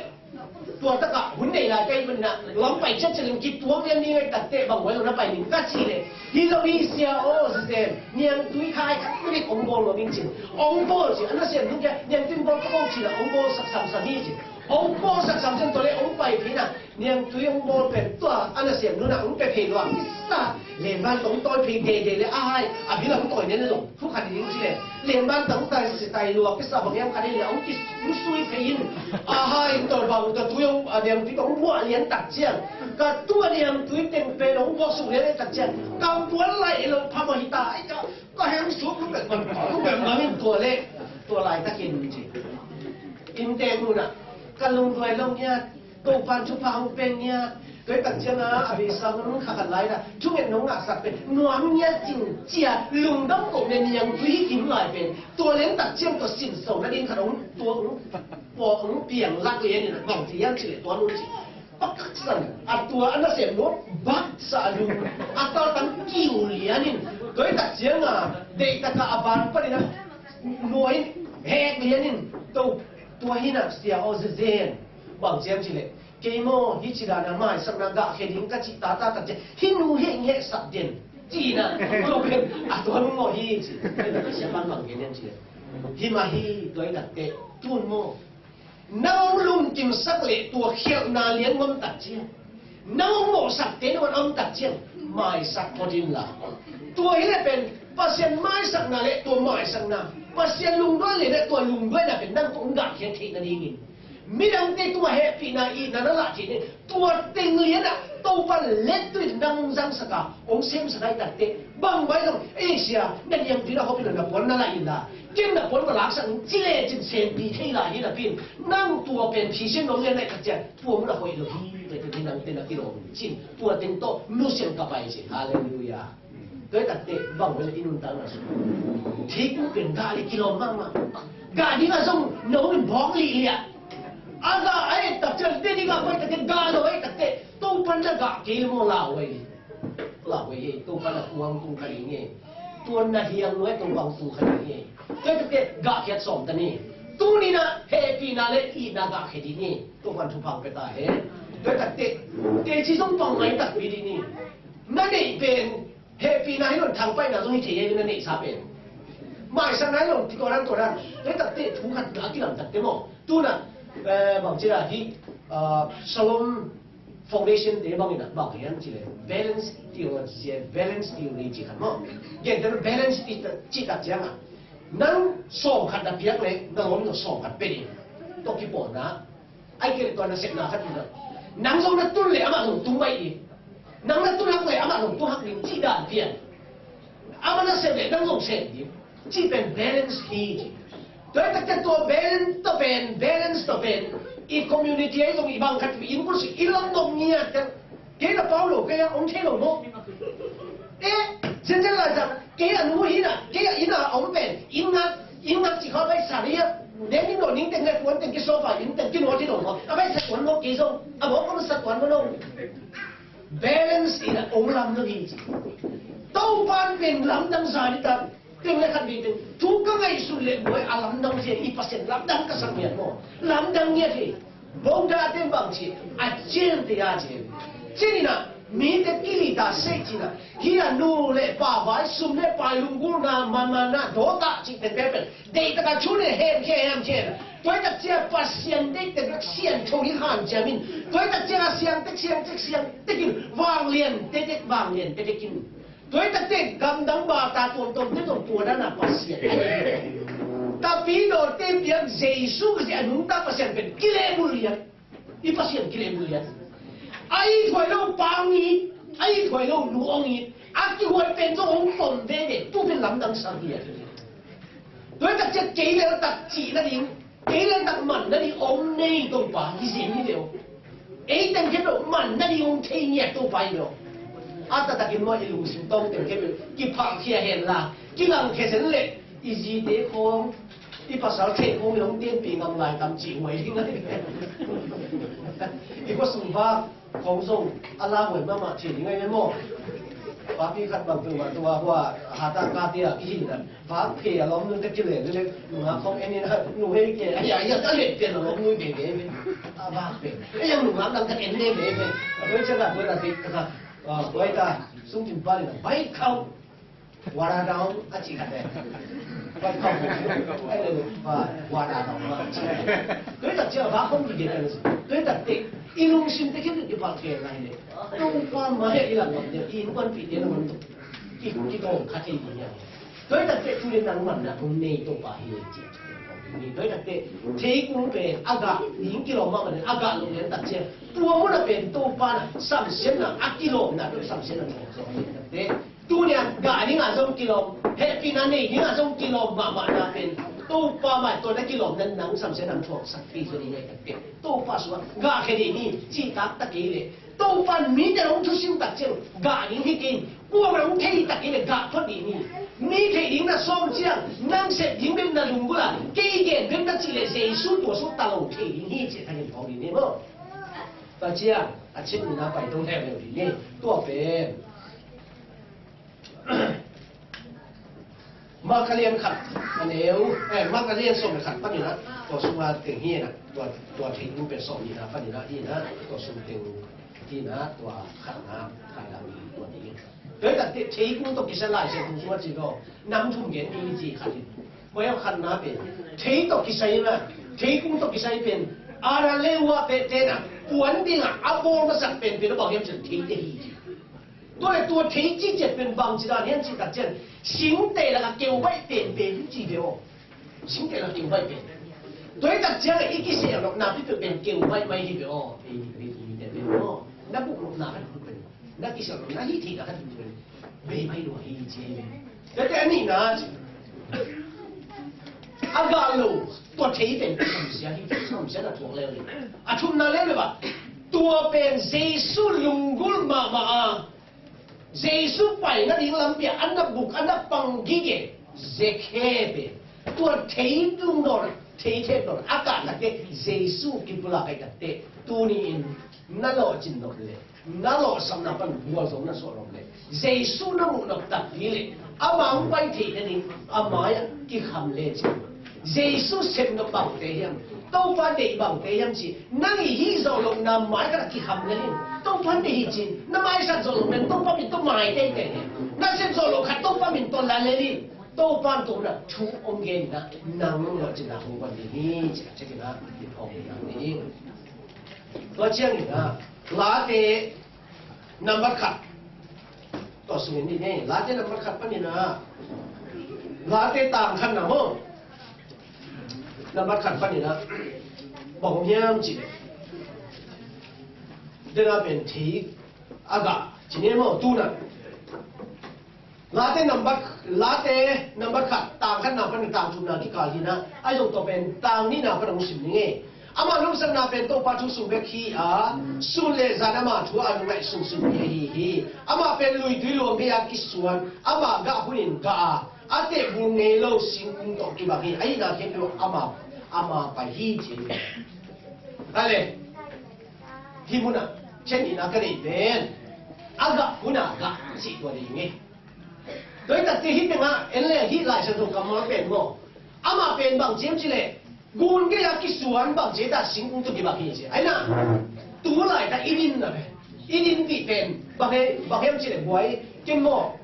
tua takah hun nei lai ka hih manin ah lam pai ciatciat in kituak lian ding ahih tak teh bang huai lo na pai ning ka cih leh, hi lo hi sia aw, sia niangtui khai khat minit hong bawl lo ding ci. Hong bawl ci, a nasem nu kiang niangtui bawl ka bawl ci in ah hong bawlsak samsam hi ci. Hong bawlsak samsam tua le hong pai phei in ah niangtui hong bawl pen tua a nasem nu in ah hong pia phei lua kisa. Lenban tawh hong tawi phei dede le a hai a bil ah hong tawi nen le zong thu khat ding ci le, lenban tawh hong tawi si tawi lua kisa bang hiam khat ding le hong kisui phei in, a hai tawh bang tawh tui hong a niangtui tawh hong buah lian tak ciang ka tu a niangtui teng pen hong buah suk lian tak ciang ka buan lai lo phamawh hi ta ai ka, ka heng suk lu pen man ka lu pen man in tua le tua laitakin ci. Inntek nu in ah ka lungduai lo ngiat, Topa'n thupha hong pia ngiat. Tua hi tak ciang a, a beisa hun kha khat lai in ah thunget nong ngahsak pen nuam ngiat cing ci a lungdam ko le niangtui hi kim lai pen tua lian tak ciang tua sinso nading khat hong tua hong pua hong piang lak lian in ah bang ci hiam cih leh tua nu ci. Pakaksan a tua a nasem nu baksa a lung a taltang kiu lian in, tua hi tak ciang a deihtak a a ban panin ah nuai in hek lian in, to tua hi in ah sia aw zezen. Bang ci hiam cih leh, kei maw hih ci dan a maisakna gah khia ding ka cih tata tak ciang hih nu heh ngehsak den ci in ah, tua pen a tua nu maw hi ci. Sia pan bang gen hiam cih leh, hi mah hi, tua hi tak teh tun maw nang hong lungkimsak leh tua khialhna lian ngom tak ciang Nang hong mawhsakte nang hong om tak ciang maisak phot inla. Tua hi leh pen Pasian maisakna le tua maisakna, Pasian lungduai le le tua lungduaina pen nang tawh hong gahkhiat theih nadingin midangte tua hehpihna itna na lah theih nading tua teng lianah Topa lettuin nang hong zangsak a hong semsak a, i takte bang vai zong, "Ei sia, na niangtui na hawpin na puan na lah inla, ken na puan va laksak ning," ci lecin sempih thei lai hi napi in, nang tua pen phisian nong lian na i tak ciang tua mun a hoih lo hi. Tua hi nang te na kilawm cin tua teng tawh nusian ka pai ci. Halleluiah. Tua hi takte bang vai le i nuntakna sung thei kung pen gah le kilawm mahmah. Gah dingah zong no in bawng lihliah. A gah a et tak ciang te dingah pai takte gah lo a et takte Topa na gah kei le maw lau a hi. Lau a hi, Topa na kuang kung kha ding hi. Tua na hiang nuai Topa kung kha ding hi. Tua hi takte gahkhiat sawm ta ni. Tuninah hehpihna le itna gahkhiat ding hi. Topa thupha pia ta hen. Tua hi takte teci zong pang mai takpi ding hi. Na neih pen hehpihna hi lo in thangpaihna zong hi thei hi na neihsa pen. Maisakna hi lo in tuadan tuadan. Tua hi takte thu khat a kilam takte maw. Tuna, eh, bang ci a hi, ah, Shalom Foundation te bangin a bang hiam ci le balance theology, balance theory ci khat maw. Gentehna balance ci tak ciangah nang sawm khat na piak le na lawm tawh sawm khat pia ding. Tua kipawlna. Ai kei le tua nasepna khat hi na. Nang zong na tun le amah zong tung baih ding. Nang na tun hak le amah zong tung hak ding cih dan pian. Amah na sep le nang zong sep ding. Cih pen balance hi ci. Tua hi takte tua balance tawh pen, balance tawh pen i community ahi zong i bang khat i inn kul sik i lam nop ngiat teng. Kei na pau lo, kei a om thei lo maw? Eh, Zenzen Laizang, kei a nu hi na, kei a inn a om pen inn ngak, inn ngak ci kha bai sa ri a. Deng inn lo ning teng le tuan teng ki sofa inn teng ki nuat hi lo maw? A bai sa tuan maw kei zong, a maw kong sa tuan maw no? Balance in a ong lam no hi ci. Topan pen lamdang za ni ta. Teng le khat ni teng thu ka ngaihsut le buai a lamdang zia i Pasian lamdang ka sak ngiat maw? Lamdang ngiat hi. Bongda ten bang ci a cian te a ci. Cin ina mite kilita sei cina hi a nu le pa vai sum le pai lunggulna manmanna dawta ci te pepen. Deih taka thu le hem khe hem khe na. Tuai tak cia Pasian deih tek lak sian tho hi han ciamin. Tuai tak cia a siang tek siang tek siang tekin vanglian tetek vanglian tetekin. Tua hi takte gamdang bata tuamtuamte zong tua dana Pasian a hi. Tapidawte piak Jesu Khazih a nungta Pasian pen kilehbulh lian. I Pasian kilehbulh lian. A ithuai lo pa hong it, a ithuai lo nu hong it, a kihuai pen zong hong pom veve, tu pen lamdang sang lian. Tua hi tak ciat kei lel tak cih nading, kei lel tak man nading om nei Topa hi zen hi leu. Ei teng khempeuh man nading om thei ngiat Topa hi leu. A taktakin maw i lungsim tawng teng khempeuh kiphalkhia hen la, kilangkhia zen leh i zite khawng, i pasal thei khawng i hong tenpih ngam lai tam cih huai ding a. I khuasung vak khawng zong a la huai mahmah thei ding ahi ve maw? Papi khat bang peuhmah tua hua hata kate a kihin a vak phe a lawm nun te kilen le nungak khawng en in a nu hei ke a ya ya a let pian a lawm nun ke ke ve. A vak phe a yang nungak dang ka en le ve ve. A tua ciang a tua a te ka ka tua ta sung kim pa le na bai khau. Wara dong a ci khat le. Bai khau. Ai le ba wara dong ma ci. Tua tak ciang a vak khawng ki gen a le. Tua tak te i lungsim te khin ki pa ke lai le. Tung pa ma he i lam lam de i nuan pi te na man. Ki, ki tawng kha thei ding hi a. Tua hi takte tu le nang man na hong nei Topa hi ci. Tua hi takte thei kung pen a gah ding kilawm mahmah le a gah lo lian tak ciang tua mun a pen Topa na samsiatna a kilawmna pen samsiatna pen zawh hi takte tu nia gah dingah zong kilawm, hehpihna nei dingah zong kilawm mahmahna pen Topa mai tua na kilawmna nang samsiatna thuaksak pi zaw ding hi takte Topa sungah gah khe ding hi cih taktak kei le Topan mite hong thusim tak ciang gah ding hi kei in, kuamah hong thei tak kei le gah phot ding hi. Mi theih ding na sawm ciang, nang sep ding bek na lunggulh a, kei gen bek na cih le Jesu tua sung ta lo thei ding hi ci a thakin phawk ding hi maw? Tua ciang a chet nina pai to leuleu ding hi. Tua pen Mark a lian khat a neu, eh, Mark a lian sawm le khat panin ah, tua sunga teng hi na, tua, tua theikung pen sawm nihna panin ah hi na, tua sung teng hi na, tua khatna, khatna ni, tua ni. Tua hi takte theikung tawh kisai Lai Siangtho sungah ci lo, nam thum gen ni ci khat hi. Tua hi a khatna pen, thei tawh kisai na, theikung tawh kisai pen, Adam le Eva pen, pen ah, Puan dingah a bawl masak penpen a bang hiam cih theite hi ci. Tua le tua thei cih ciat pen bang ci dan hiam cih tak ciang, singte lakah keu baih penpen hi ci ve aw. Singte lakah keu baih pen. Tua hi tak ciang i kiseh loh napi peuh pen keu baih mai hi ve aw. Ei, ei, ei, ei, ei, aw. Na buk loh na kan pen. Na kiseh loh na hi thei na kan pen. Bei mai lua hi ci hi ve. Tua te a nihna ci. A gah lo, tua thei pen samsia hi, samsia na thuak leu le. A thumna leu le ba. Tua pen Jesu lunggulh mahmah a, Jesu paina ding lampi ah a na buk, a na pang gige, Zakhe pen. Tua thei lungdawn, thei thep dawn, a kah takte, Jesu kipulak ai takte, tuni in na lawhcin nop le. Na lawhsapna pan gualzo na suah lawm le, Jesu na muh nop takpi le, ama hong pai theih nading a mai-ah kikham le ci. Jesu sep nop bangte hiam, Topa deih bangte hiam ci, nang i hih zawh lohna mai khat ah kikham le in. Topa deih hi cin, na maisak zawh loh pen Topa min tawh mai teitei le, na sep zawh loh khat Topa min tawh la le in. Topa tawh na thu hong gen na, nang lawhcinna hong guan ding hi ci, a cikin ah i phawk ding hi. Tua ciangin ah, Late nambat khat. Tua sungin ni ne, Late nambat khat panin ah, Late tang khatna maw. Nambat khat panin ah, bang hong hiam cih leh, dena pen thei a gah ci ne maw, tuna. Late nambat, Late nambat khat, tang khatna pan tang thumna kikal hi na, a zong tua pen tang nihna pan hong sim ning e. Ama nopsakna pen Topa thu sung bek hi a, sun le zan ama thu a nungaih sungsun hi ahi hi. Ama pen luitui luang hi a kisuan, ama gah hunin gah a, a tehbul ngei lo singkung tawh kibang hi. Ahihna khempeuh ama, ama pai hi ci hi. Hale. Hih munah, cian nihna ka neih pen, a gah huna gah cih tua ding hi. Tua hi takte hih tengah en le hih Lai Siangtho kammal pen maw, amah pen bang ci hiam cih leh, gun gei a kisuan bang ci ta singkung tawh kibang hi ci. Ai na, tu laitak i dinna pen, i dinpih pen bang hi, bang hiam cih leh buai ken maw.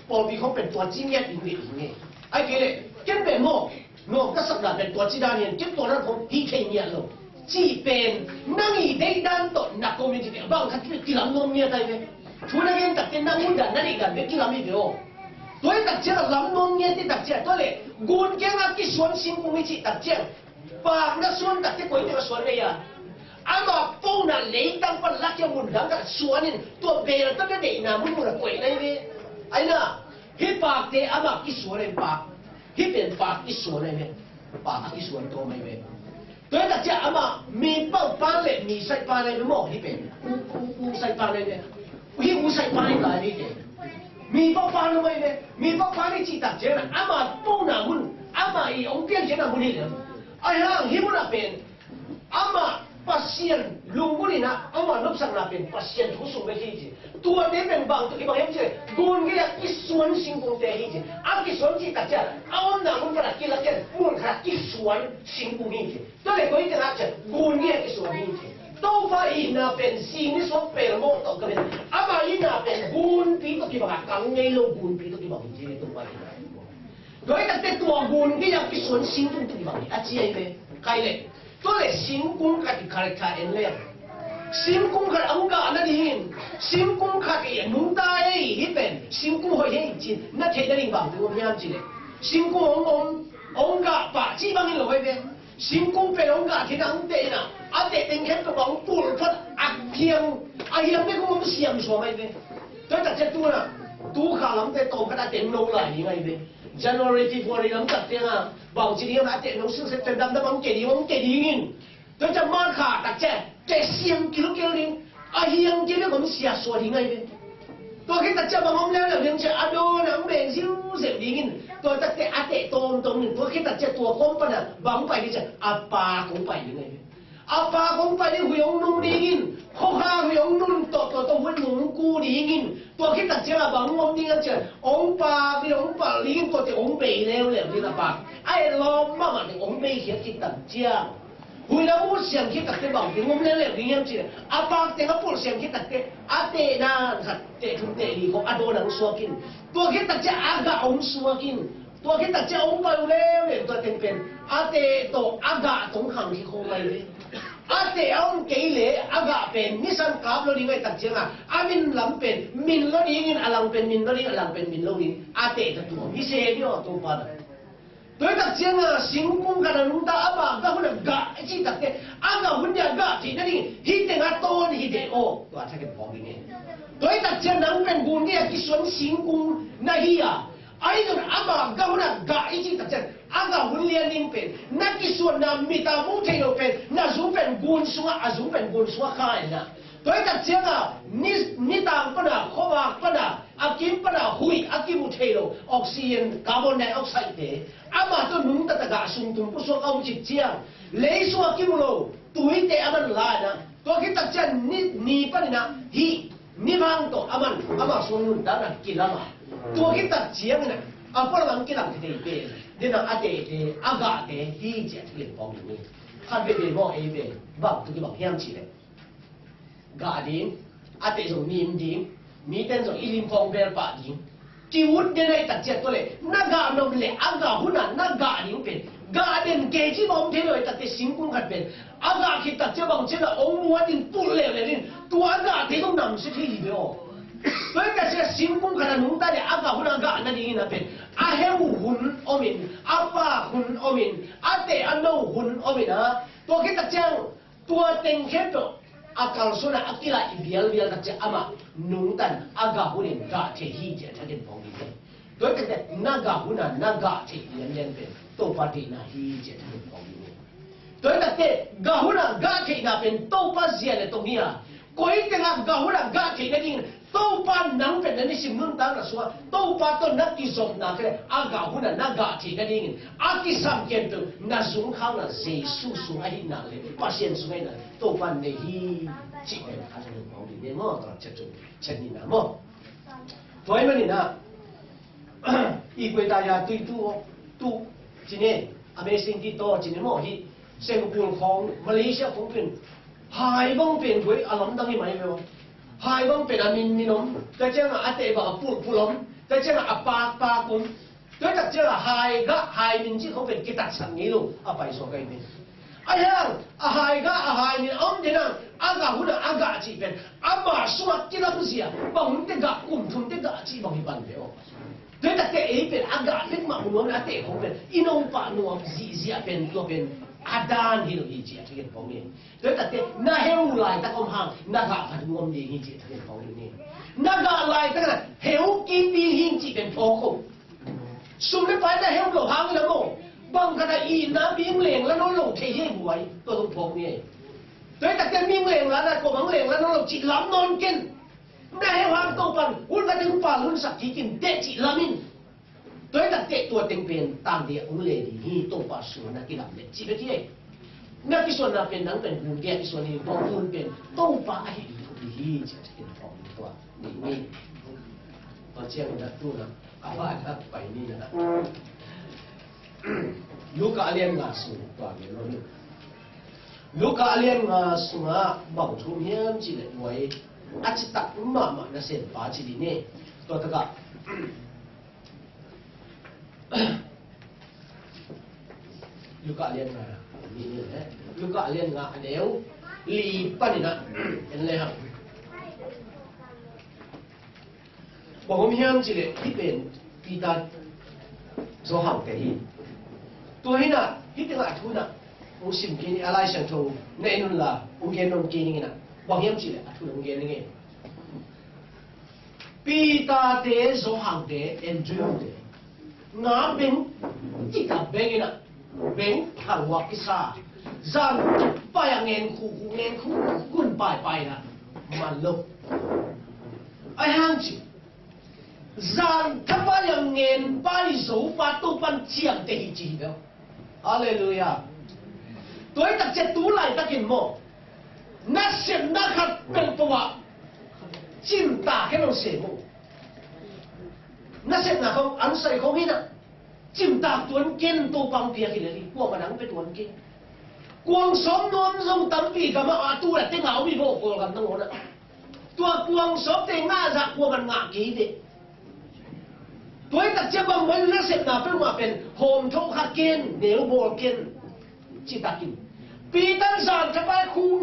Pawlpi khong pen tua ci ngiat in ve hi nge. Ai kei leh ken pen maw, nuam ka sakna pen tua ci dan hian, ken tua dan khong hi thei ngiat lo. Cih pen nang i deih dan tawh na community pen bang khat kilam nuam ngiat ai ve. Thu na gen takte nang mun dan na deih dan ve kilam hi ve aw. Tua hi tak ciang a lam nuam ngiat hi tak ciang tua leh gun kiang a kisuan singkung hi cih tak ciang, paak na suan takte koi teng a suan na hia? Ama pona leitang pan lakia mun dang khat suan in tua beel tak a deihna mun mun a koih na hi ve. Ai na, hih paakte ama kisuan in paak. Hih pen paak kisuan na hi ve. Paak a kisuan tua mai ve. Tua hi tak ciang ama mi pau pan le mi sai pan na hi ve maw, hih pen. U, u, u sai pan na hi ve. Hih u sai pan hi lai hi ve. Mi pau pan na mai ve. Mi pau pan hi cih tak ciang na ama pona mun, ama i ong pian ciang na mun hi le. Ai hang hih mun a pen. Amah Pasian lunggulh in ah, amah nopsakna pen Pasian thu sung bek hi ci. Tuate pen bang tawh kibang hiam cih leh, gun gei a kisuan singkungte hi ci. A kisuan cih tak ciang a omna mun pan a kilak ciang mun khat a kisuan singkung hi ci. Tua leh koi teng ah ciang gun gei a kisuan hi ci. Topa itna pen zing ni suak pelmawh tawh ka pen, ama itna pen gunpi tawh kibang a, kang ngei lo gunpi tawh kibang hi ci. Topa itna. Tua hi takte tua gun gei a kisuan singkung tawh kibang hi a ci ahi ve. Kai leh. Tua leh singkung khat i character en leng, singkung khat hong gah nadingin, singkung khat i nungta ei, hih pen singkung hoih hi ci na theih nading bang thu om hiam cih leh, singkung hong om, hong gah pah cih bangin lo hi ve. Singkung pen hong gah khin a hong teh in ah, a teh teng khempeuh bang hong pulh phot a hiang, a hiang bek hong om siam suam ahi ve. Tua hi tak ciang tu na, tu kha lamte tawm khat a teng no lai ding ahi ve. January, February lam tak ciang a, bang ci ding a, a teh no silsel pen dam dam hong keh ding, hong keh dingin. Tua ciang March kha tak ciang teh siam kilkel ding, a hiang kei bek om sia suak ding ahi ve. Tua khit tak ciang bang om leuleu ding ciang a dawn a hong beng ziuzeu dingin. Tua takte a teh tawmtawm ding. Tua khit tak ciang tua kawm pan a bang hong pai ding ciang a paak hong pai ding ahi ve. A paak hong pai ding, hui hong nung dingin, khuakha hui hong nun tawh, tawh, tawh, hui nung ku dingin. Tua khit tak ciang a bang hong om ding a ciang, hong paak ding, hong palh dingin, tua teh hong bei leuleu ding a paak. A et lawm mahmah ding, hong bei khiat khit tak ciang. Hui na ut siam khit tak teh bang ding om leuleu ding hiam cih leh, a paak teng a pulh siam khit tak teh, a tehna khat, teh thum teh li khong a dawn a hong suak in. Tua khit tak ciang a gah hong suak in. Tua khit tak ciang hong pai uh leuleu, tua teng pen a teh tawh a gah tawh hong khang hi khawm lai ve. A A teh a om kei le a gah pen nisan kap lo ding ahih tak ciangin a min lam pen min lo dingin, a lang pen min lo ding, a lang pen min lo ding, a teh ta tuam hi se ding aw Topa na. Tua ahih tak ciangin singkung khat a nungta, ama gah hun a gah i cih tak teh a gah hun dia gah theih nading hih teng a tawn hi ding aw, tua a thakin phawk ding hi. Tua ahih tak ciangin nang pen gun gei a kisuan singkung na hi a, ahi zongin ama gah hun a gah i cih tak ciangin a gah hun lian ding pen na kisuanna mit a mu thei lo pen na zu pen gun sungah, a zu pen gun sungah khai na. Tua ahih tak ciangin ni, nitang pan a, khuavak pan a, a kim pan a huih a kimu thei lo oxygen, carbon dioxide te ama tawh nungta tak a sungtum pusuak a om cik ciang lei sungah kimu lo tuite a man lai na. Tua khit tak ciang ni, ni panin a hih ni vang tawh a man, ama sung nuntakna kilam a, tua khit tak ciangin a, a pualam kilam thei pen dena a tehte, a gahte hi ci a thu lian pawng ding hi. Khat veve maw ei ve, bang tu kibang hiam cih leh gah ding, a teh zong nim ding, mite in zong i lim khawng bel pah ding. Ki-ut den ahih tak ciang tua leh na gah nop leh a gah hun a na gah ding pen gah den kei ci bang om thei lo ahih tak teh singkung khat pen a gah khit tak ciang bang ciang a ong muat in pulh leuleu in tua a gah thei zong namsia thei hi ve aw. Tua ahih tak ciang singkung khat a nungta leh a gah hun a gah nadingin a pen a heu hun om in, a pak hun om in, a teh a no hun om in a, tua khit tak ciang tua teng khempeuh a kalsuan a, a kilaih bialbial tak ciang amah nungta in a gah hunin gah thei hi ci a thakin phawk ding hi. Tua ahih tak teh na gah hun a na gah theih lianlian pen Topa deihna hi ci a thakin phawk ding hi. Tua ahih tak teh gah hun a gah theihna pen Topa zia le tong hi a, koi teng a gah hun a gah theih nadingin Topa nang pen na nisim nuntakna sungah Topa tawh na kizopna khit leh a gah hun a na gah theih nadingin a kisam khempeuh na zungkhakna Jesu sung ahihna le Pasian sung ahihna Topa nei hi cih pen a zong hong ding maw, tua ciat tu ciat nihna maw. Tua ahih manin a i kuai ta ya tui tu tu cine, amazing ti taw cine maw hi. Singapore khawng, Malaysia khawng pen hai bang pen guai a lamdang hi mai ve aw. Hai bang pen a min min om, tua ciangin a teh bang a pulpul om, tua ciangin a pakpak om. Tua tak ciangin a hai gah hai min cih khawng pen kitatsak ngei lo a pai suak ahi pen. A hiang a hai gah a hai min a om den a, a gah hun a a gah cih pen ama sungah kilamzia bang hun teh gah, kum thum teh gah cih bang hi pan ve aw. Tua tak teh ei pen a gah bek mah mu nuam le a teh khawng pen i nong pah nuam zihziah pen tua pen a dan hi lo hi ci a thakin phawk ni. Tua tak teh na heu laitak om hang na gah phat nuam ding hi ci a thakin phawk ni. Na gah laitak na heu kik ding hi ci pen phawk ko. Sum le pai na heu lo hang na maw, bang khat a itna bing leng la nawn lo thei hi buai, tua zong phawk ni. Tua tak teh bing leng la na, kua bang leng la nawn lo cih lam nawn ken. Na heu hang Topan hun khat in pal hun sak kik in teh cih lam in. Tua ahih tak teh tua teng pen tangte a hong le ding hi, Topa sungah na kilam leh cih bek hi. Na kisuanna pen nang pen gun gei a kisuan hi, tua gun pen Topa ahi ding thupi hi ci a thakin phawk ding tua. Ni, ni. Tua ciangin a tu na a va na pai ni na. Luka a lian nga sung tua gen lo ni. Luka a lian nga sungah bang thu hiam cih leh nuai a citak mahmah nasempa ci ding ni. Tua takah Luka a lian nga, ni, ni, eh. Luka a lian nga a neu li panin ah en le hang. Bang om hiam cih leh hih pen Peter Johan te hi. Tua hi na, hih tengah a thu na hong sim kei ni, a Lai Siangtho na en un la hong gen nawn kei ning in ah. Bang hiam cih leh a thu na hong gen ning e. Peter te, Johan te, Andrew te nga beng cih tak beng in ah, beng thang uak kisa, zan pai a ngen khu khu, ngen khu khu, gun pai pai in ah man lo. Ahi hang cih zan thapai a ngen pai zo pa Topan ciamteh hi ci hi lo. Halleluiah. Tua hi tak ciang tu laitakin maw, nasepna khat peuhpeuh ah cimtak hen hong sem uh. Nasepna khong an sai khong hi na, cimtak tuan ken, Topa hong piak hi lel hi, kuamah nang pia tuan ken. Kuang sawm nuam zong tampi gam ah a tu la teng a om hi maw, Kawlgam nangawn ah. Tua kuang sawmte ngah zah kuamah ngah kei ve. Tua hi tak ciang bang mah nasepna peuhmah pen hawm tho kha ken, neu bawl ken, ci takin Peter zan thapai khu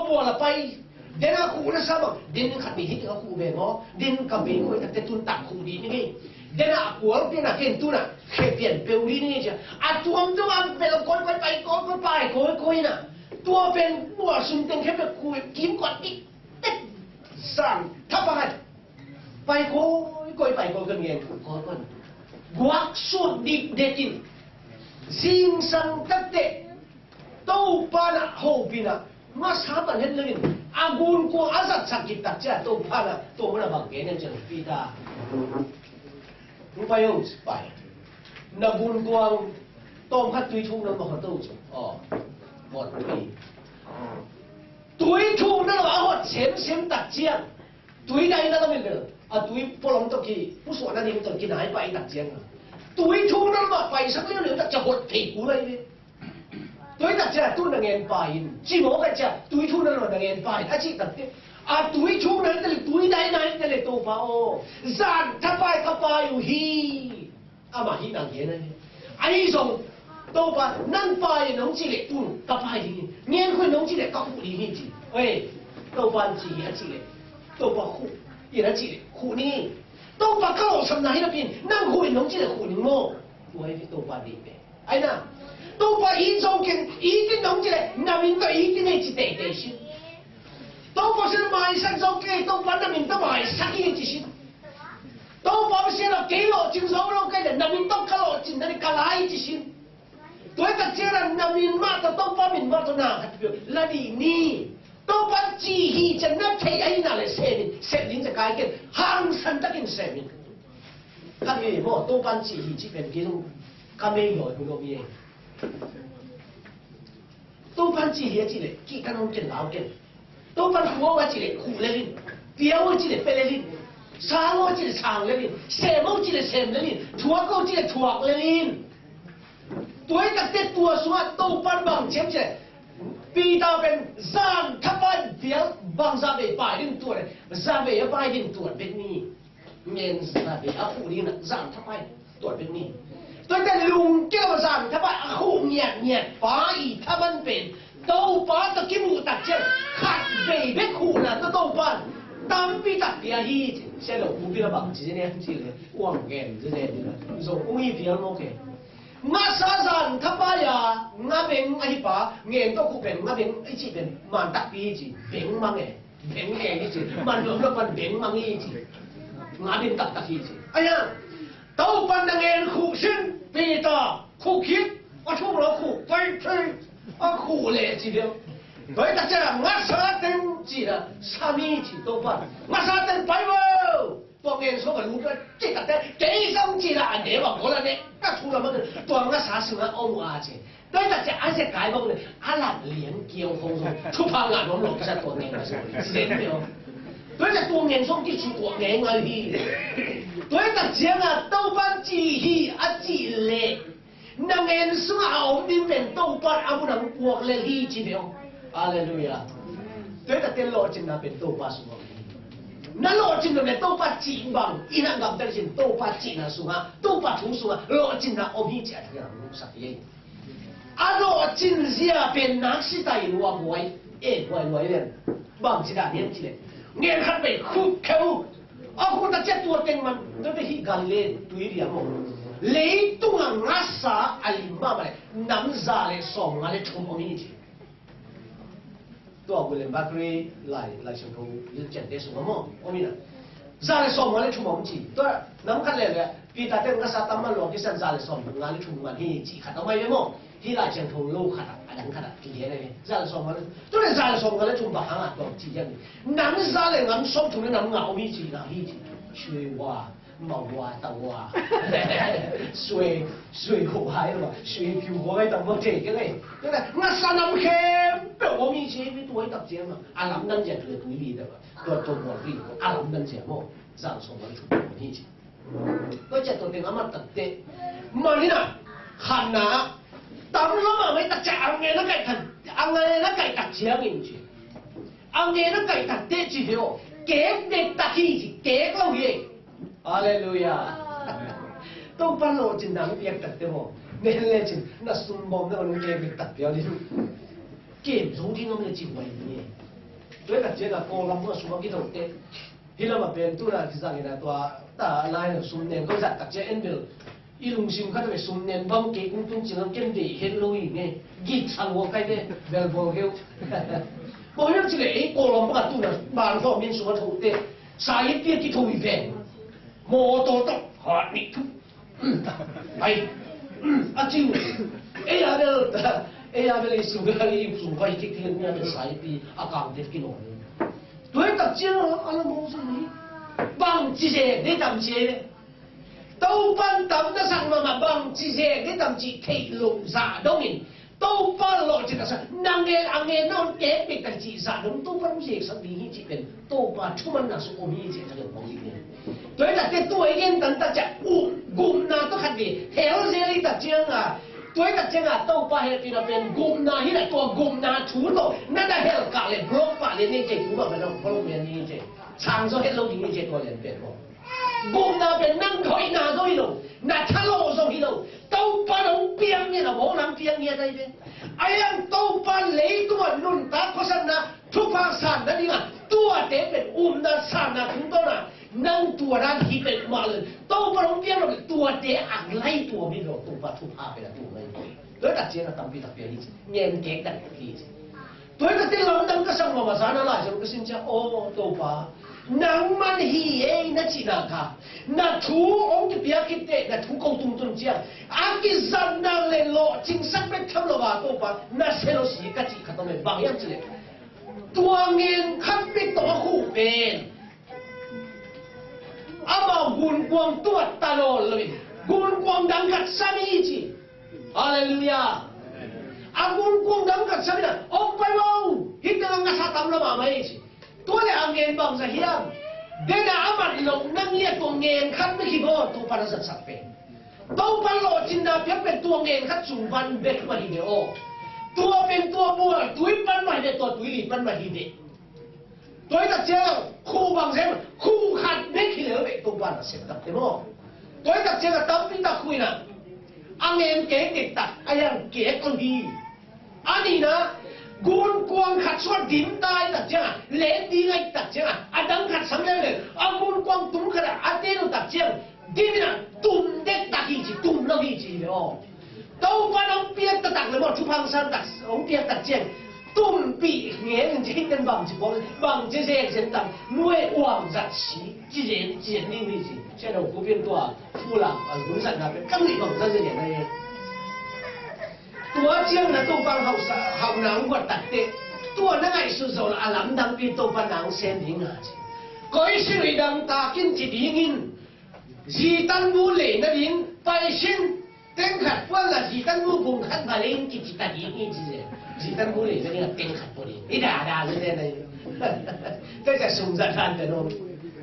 Bual a pai. Den a khuh na sa bang, den khat ni hi teng a khuh ve maw. Den ka bei koi takte tun tak khuh dih ni ngei. Den a kual pian a ken tun a khe pian peu dih ni ngei cia. A tuam tuam a bel koi koi pai koi koi pai koi koi na. Tua pen bual sum teng khe pe khuh kim koi dih. Tek sang thapai. Pai koi koi pai koi kan ngen khuh koi koi. Guak sut dik dekin. Zingsang takte. Topa na hopih na masa man hen lengin a gunkuang a zatsak kik tak cia Topa na tua mana bang gen hen cia Peter. Hong pai hong pai. Na gunkuang tawm khat tui thuk na ma hot to cu. Aw. Hot pi. Tui thuk na lo a hot semsem tak ciang. Tui dai na lo min bel. A tui polong to ki pusuah na ding to ki nai pai tak ciang. Tui thuk na lo ma pai sak liu liu tak cia hot thei ku lai ve. Tui tak cia tu na ngen pa in ci mawk a cia tui thu na lo na ngen pa in a ci tak te. A tui thu na te le tui dai na te le Topa aw. Zan thapai ka pai uh hi. Amah hi nang gen a hi. Ahi zong Topa nang pai in nong ci le tun ka pai ding hi. Ngen khuh in nong ci le ka khuh ding hi ci. Oi. Topa in ci hi a ci le. Topa khuh in a ci le khuh ni. Topa ka lawhsapna hi napi in nang khuh in nong ci le khuh ning maw. Tua hi Topa deih ve. Aina, Topa it zong ken, it in nong ci le, na min tawh it in hei ci teitei sin. Topa sin maisak zong kei, Topa na min tawh maisak in ci sin. Topa sin a kei lawhcin zong lo kei le, na min tawh ka lawhcin na ni ka lai ci sin. Tua tak ciang na min mah tawh, Topa min mah tawh na khat pio, la dih ni. Topa ci hi cian na thei ahi na le sem in, sem ding cian kai ken, hangsan takin sem in. Ka mi maw, Topa ci hi ci pen ki zong, ka mei lawi hong lo mi e. Topan ci hi a ci le, kih kan hong ken lau ken. Topan khuh a ci le, khuh lel in. Pia a ci le, pia lel in. Sang a ci le, sang lel in. Sem a ci le, sem lel in. Thuak a ci le, thuak lel in. Tua hi takte tua sungah Topan bang ciam ci le. Peter pen zan thapai vial bang zavei pai ding tuan le. Zavei a pai ding tuan bek ni. Ngen zate a khuh ding na zan thapai tuat bek ni. Tuate lungkia zan thapai a khuh ngiatngiat pa i thaman pen Topa tawh kimuh tak ciang khat vei bek khuhna tawh Topa tampi tak pia hi ci. Sia lo kupi na bang ci ne ci le uang ngen ci ne ci le zong ui pial mawk e. Ngasa zan thapai a nga beng ahi pa ngen tawh khuh pen nga beng i ci pen man takpi ci beng mang e. Beng e i ci, man nuam lo pan beng mang i ci. Nga beng taktak i ci. Aya, Topan na ngen khuh sin, Peter, khuh khit, a thuk lo khuh, pai thei, a khuh le ci deuh. Pai tak ciang, ngasa teng ci na, sami ci Topan. Ngasa teng pai vo. Tua ngen sawm a lut a, ci takte, kei zong ci na, a ne bang gola ne, ka thu lam a, tua ngasa sung a om a ci. Tua hi tak ciang a zia kai bang le a lak lian kiau khong zong thupha ngah nuam lo kisa tua ngen a zong zen peuh. Tua hi tak tua ngen zong kici tua ngen ngal hi. Tua hi tak ciang a Topan ci hi a cih leh na ngen sungah a om ding pen Topan a mun a hong puak lel hi ci peuh. Halleluiah. Tua hi tak te lawhcinna pen Topa sungah om hi. Na lawhcin lo le Topa cih bang i na gamtel cin Topa cihna sungah Topa thu sungah lawhcinna om hi ci a thang a hong sak hi. A lawhcin zia pen nak sita in ua buai e buai buai lian. Bang ci dan hiam ci le ngen khat bei khuh kheu. A khuh ta ciat tua teng man tua te hi Galilee tui riam aw. Leitung a ngasa a lim mahmah le nam za le sawm nga le thum om hi ci. Tua William Barclay lai lai siangtho ciangte sungah maw om hi na. Za le sawm nga le thum om ci. Tua nam khat le le Peter te ngasa tam man lo kisan za le sawm nga le thum man hi ci khat om ai ve maw. Hi lai siangtho lo khat a dang khat a kigen ai ve. Za le sawm nga le tua le za le sawm nga le thum bang hang a tua ci hiam. Nam za le ngam sawm thum le nam nga om hi ci na hi ci. Sui wa. Mawh hua tawh hua. Sui, sui khuh hai lo, sui piu hua hai tawh mawh thei kei lei. Ngasa nam khempeuh hua mi ci mi tuai tak ciang a lamdang zia tui tui li tawh. Tua tua hua li a lamdang zia maw. Zang sawm lam thu hua mi ci. Tua ciang tua teng a mat tak teh. Mah ni na khan na tam lo mah mai tak ciang a ngen a kaih tak, a ngen a kaih tak ciang in ci. A ngen a kaih tak teh ci hi aw. Kek dek tak hi ci, kek lo hi. Halleluiah. Topa lawhcinna hong piak takte maw. Nen lecin na sumbawm na hong kei bek tak piau ding. Kem zo ding om le ci huai ding e. Tua hi tak ciangah Kawlram a sum a kithawhte, hih lamah pen tuna kizangin a tua ta lai lo sum nen ko zat tak ciang en bel i lungsim khat a ve sum nen bang kei kung tun cin lam ken deih het lo hi nge. Gik sang hua kai ve bel bawl keu. Bawl keu ci le ei Kawlram bang a tuna ban khawm min sum a thohte, sa i pia kitho hi ve. Maw taw tak hat nih thu. Ai, a ciu. Ei a bel, ei a bel i sum a i sum vai kik kik ni a bel sa i pi a kang det kilo. Tua hi tak ciang a la mawng sung hi. Bang ci ze de tam ci ve. Topan tam na sang mama bang ci ze de tam ci theih lo zah dongin Topa lawhcin a sa na ngen a ngen nawn kek pek tak ci zah dong Topa dong zek sak ding hi ci pen Topa thumanna sung om hi ci a ka dong hong hi. Tua hi tak te tua i gen tan tak ciang uh gupna tawh khat ve hel zel hi tak ciang a, tua hi tak ciang a Topa hehpihna pen gupna hi la tua gupna thu tawh na na hel kah le block pah le nei kei tu mah pen hong follow men ni ci. Sang zaw het lo ding hi ci tua lian pen maw. Gupna pen nang hoihna zong hi lo, na thalawh zong hi lo. Topa nong piang ngiat a mawng nang piang ngiat ahi ve. Ahi hang Topa leitungah nuntak khuasatna thupha sanna dingah tuate pen upna sanna tungtawna nang tua dan hi pen mah lo. Topa nong piang lo tuate a lai tuam hi lo. Topa thupha pen a tuam ahi ve. Tua tak ciang a tampi takpi ahi ci. Ngen kek dan hi ci. Tua hi tak ciang lamdang ka sak mama sa na lai zong ka sin ciang aw Topa nangman hi ei na cihna kha na thu hong kipia khit teh na thu ko tungtun ciang a kizatna le lawhcingsak bek tham lo a Topa na se lo si ka cih khat om e bang hiam ci le tua ngen khat bek tawh a khuh pen amau gunkuang tuat ta nawn lo in gunkuang dang khat sam hi ci. Halleluiah. A gunkuang dang khat sam in a om pai maw. Hih tengah ngasa tam lo mahmah hi ci. Tua le a ngen bangza hiam. Dena a mat loh nang liat tua ngen khat bek hi baw Topa na zatsak pen. Topa lawhcinna piak pen tua ngen khat sung pan bek mah hi ve aw. Tua pen tua bual tui pan mah hi ve tua tuili pan mah hi ve. Tua hi tak ciang khuh bang sem khuh khat bek hi lel bek Topa na sem tak te maw. Tua hi tak ciang a tampi tak khuh in a a ngen kek dek tak a yang kek lo hi. A nihna gunkuang khat suat dim ta hi tak ciang a let ding a hi tak ciang a a dang khat sam lel lel a gunkuang tum khat a a te lo tak ciang Dim in a tum dek tak hi ci tum lo hi ci hi ve aw. Topa nong piak taktak le maw thupha hong san tak hong piak tak ciang tumpih ngen in ci hih ten bang ci bang bang ci zen zen tak nuai uang zat si ci zen ci zen ding hi ci. Sia no ku pian tua fu lam a hun zat na pe kam ni bang zat zen zen na ye. Tua ciang na Topa hauh sa hauh na hong guat tak te tua na ngaihsut zo la a lamdang pi Topa na hong sem ding a ci. Koi si lui dang takin ci dingin Zitan bu lei nading paisin teng khat puan la zitan bu bung khat ba lei in kici ta ding hi ci ze. Zitan bu lei nading a teng khat puan ding i da da le le na hi. Te ka sum zat han te no.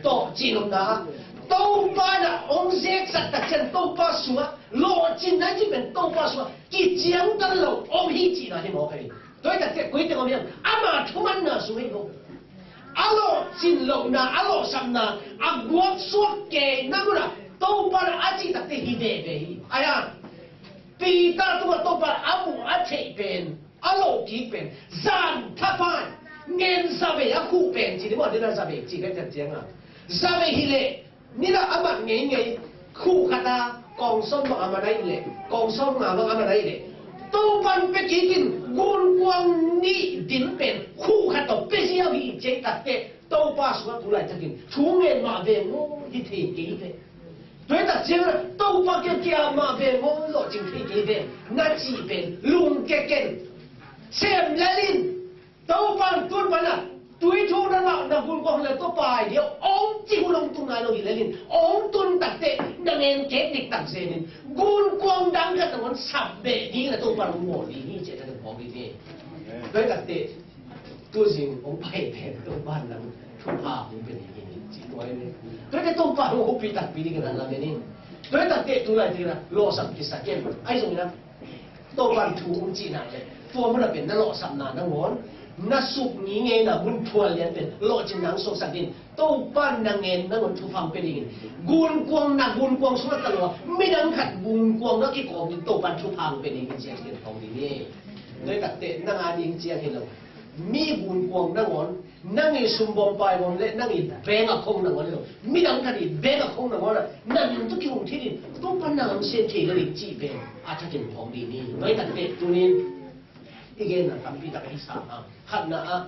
To ci nom na. Topa na ong zek sak tak cian Topa sua lo cin na ci pen Topa sua kiciang tan lo om hi ci na hi mawk hi. Tua hi tak ciah koi teng om hiam ama thumanna sung hi lo. A lawhcin lohna a lawhsapna a guak suak kei na munah Topa a cih takte hi veve hi. Aia Peter tungah Topa a muh a theih pen a loh kik pen zan thapai ngen zavei a khuh pen ci ni maw dina zavei ci ka tat cianga zavei hileh Nidang a mat ngeingei khuh khat a kawng sawm bang a man ahih leh kawng sawm nga bang a man ahih leh Topan pia kik in gunkuang nih dim pen khuh khat tawh pia ziau hi ciang takteh Topa sungah tu laitakin thu ngen mah ve maw hi thei kei ve. Tua hi tak ciangin Topa kiang kia mah ve maw lawhcing thei kei ve na cih pen lungkia ken sem lel in Topa tun pan a tui thu na ngah na gunkuang le tua pai dia ong ci hun ong tun nai lo hi lelin ong tun takte na ngen kek dik tak zenin gunkuang dang khat na ngon sap beh ding na Topa ong mawl ding hi ci a ka tung kong ding hi. Tua hi takte tu zing ong pai pen Topa nang thupha hong pia ding hi ci tua hi. Tua hi te Topa hong hupi takpi ding na lam hi. Tua hi takte tu lai ding na lawsam kisa kem ai zong na Topan thu um cihna le tua mun a pen na lawhsapna nangawn na suk ngingeina mun thual lian pen lawhcin nang suaksak in Topan na ngen nangawn thupha hong pia dingin gunkuang na gunkuang sungah ka lua midang khat gunkuang a kikawm in Topan thupha hong pia dingin ciang in kawm ding hi. Noi takte nang a ding ciang hi lo. Mi gunkuang nangawn, nang i sumbawm paibawm le nang i bank account nangawn lo, midang khat i bank account nangawn ah na min tawh kihong thei ding, Topa nang sem thei lo ding cih pen a thakin phawk ding hi. Tua hi takte tuni-in i genna tampi tak ahi sa a, khatna ah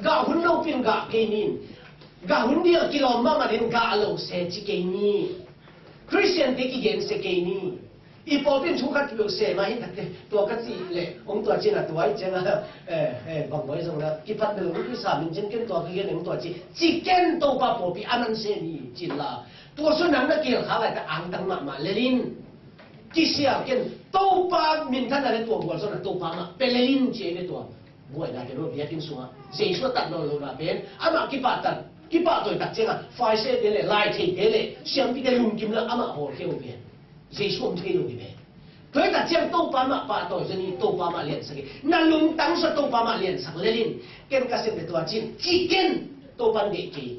gah hun lopi-in gah kei ni. Gah hun ding a kilawm mahmah ding gah lo se ci kei ni. Khristiante kigen se kei ni. I pawlpi in thu khat peuh sem a hi takte, tua ka cih leh hong tua cin a, tua hi ciang a, eh, eh, bang bai zong na kipat bel hong kisa min cin ken tua ka gen hong tua ci, ci ken, Topa pawlpi a nan sem hi cin la. Tua sung nang na kihel kha lai ta angtang mahmah lel in. Kisial ken, Topa minthanna le tua gualzawhna Topa mah pia lel in ci ei ve. Tua buaina pen aw, biakinn sungah Jesu a tat nawn lohna pen amah kipahtawi, kipahtawi tak ciangah Farisee-te le laitheite le siampite lungkim lo, amah hawlkhia uh pen Jesu om thei lo hi pen. Tua hi tak ciang Topa mah pahtawi zaw ni, Topa mah liansak hi. Na lungtang sungah Topa mah liansak lel in. Ken ka sem le tua cin ci ken, Topa in deih kei.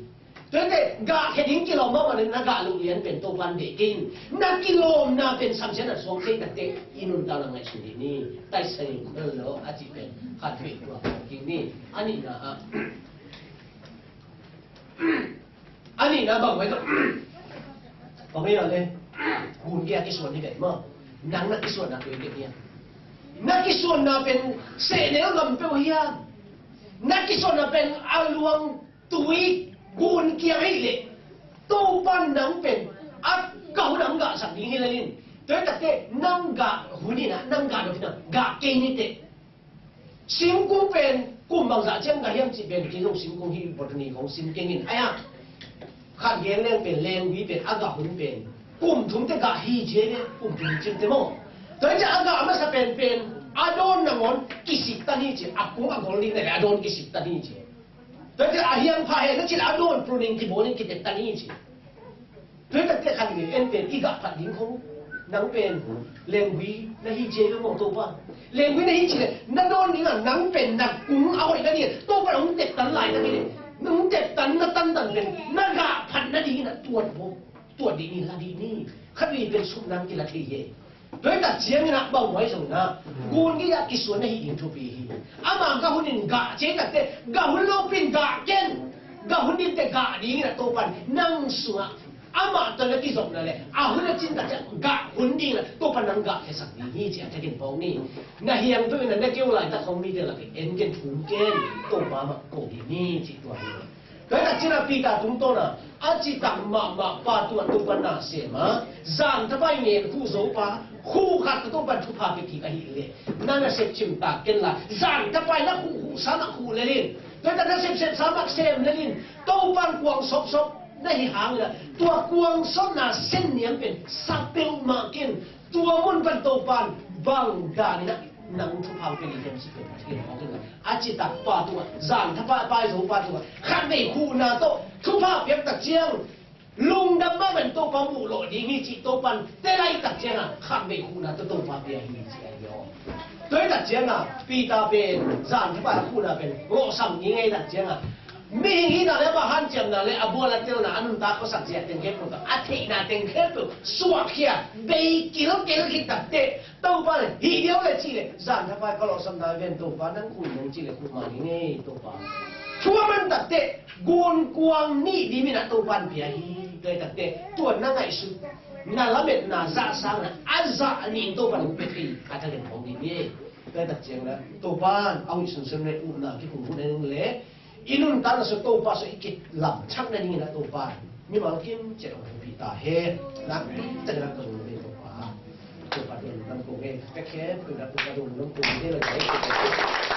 Tua hi teh gah khia ding kilawm mahmah le na gah loh lian pen Topa in deih kei in. Na kilawmna pen samsiatna suak thei takte i nuntakna ngaihsun dih ni. Taisa in khol lo a cih pen khat vei tua kik ni. A nihna ah, a nihna bang mai tawh, bang mai le gun kia kisuan ni vet maw. Nang na kisuanna pen vet ni a, na kisuanna pen sehnel gam peuh hiam? Na kisuanna pen a luang tui gun kiang ahih leh, Topa in nang pen a gah hun ah hong gahsak ding hi lel in. Tua hi takte nang gah hun in ah, nang gah lo hi na, gah kei ni teh. Singkung pen kum bangzah ciang gah hiam cih pen kei zong singkung hi, botany kong sim keng in. Ai-a khat gen leng pen lenggui pen a gah hun pen kum thum teh gah hi ci hi ve, kum thum cin teh maw. Tua hi ciang a gah a masa pen pen a dawn nangawn kisik tan hi ci, a kung a gol ding na le a dawn kisik tan hi ci. Tua hi ciang a hiang pha hen na cih leh a dawn pruning kibawl in kitet tan hi ci. Tua hi takte khat vei en pen i gah phat ding khong, nang pen lenggui na hi ci ei ve maw, Topa. Lenggui na hi ci leh na dawn ding a nang pen na kung a hoih na ding a Topa in hong tet tan lai tak hi leh, hong tet tan na tantan pen na gah phat na ding in a tuat maw. Tuat dih ni, la dih ni. Khat vei pen suk nang kila thei hi. Tua hi tak ciangin ah bang huai zong na gun gei ah kisuan na hi ding thupi hi. Ama gah hun in gah ci ei takte, gah hun lopi-in gah ken. Gah hun ding teh gah ding in ah Topa in nang sungah amah tawh na kizopna le a hun a cin tak ciang gah hun ding in ah Topa in nang gah khiasak ding hi ci a thakin phawk ni. Na hiang peuh in ah na keu laitak khong mite lak en ken, thum ken, Topa mah ko dih ni ci tua hi. Tua hi tak ciangin ah Peter tungtawn a a citak mahmah pa tungah Topa na sem a, zan thapai ngen khuh zo pa, khuh khat tawh Topa in thupha pia kik ahih leh na nasep cim tak ken la, zan thapai na khuh khuhsa mah khuh lel in. Tua hi tak nasep sepsa mah sem lel in. Topa in kuang sopsop na hih hangin ah tua kuang sopna sen niam pen sa peuhmah ken. Tua mun pan Topa in bang danin ah nang thupha pia ding hiam cih pen Pathian hong in a, a citak pa tungah, zan thapai zo pa tungah khat vei khuhna tawh thupha piak tak ciang lungdam mahmah in Topa muh lawh ding hi cih Topa in tel lai tak ciangah khat vei khuhna tawh Topa pia hi ci a hi aw. Tua hi tak ciangah Peter pen zan thapai khuhna pen lawhsam ding hi tak ciangah mihing hihna le amah hanciamna le a bual a telna, a nuntak khuasak zia teng khempeuh tawh a theihna teng khempeuh suahkhia, bei kilkel khit takteh Topa in hih diau le cih leh zan thapai ka lawhsapna ven Topa, nang khuh in nang cih leh khuh mah ning ei Topa. Thu a man takteh gunkuang nih dim in ah Topa in pia hi. Tua hi takteh tua na ngaihsut, na lametna zah sangin a zah nih in Topa in hong pia thei a thakin phawk ding hi. Tua hi tak ciangin ah Topa in a hoih sunsun le upna kiphung hun en le i nuntakna sung Topa sung i kilamthak nadingin ah Topa mimal kim ciat hong pia ta hen. Nakpi takin ah ka zong ve Topa. Topa dong lam kong e, pekhe peuh ah Topa dong lam kong e, la jai.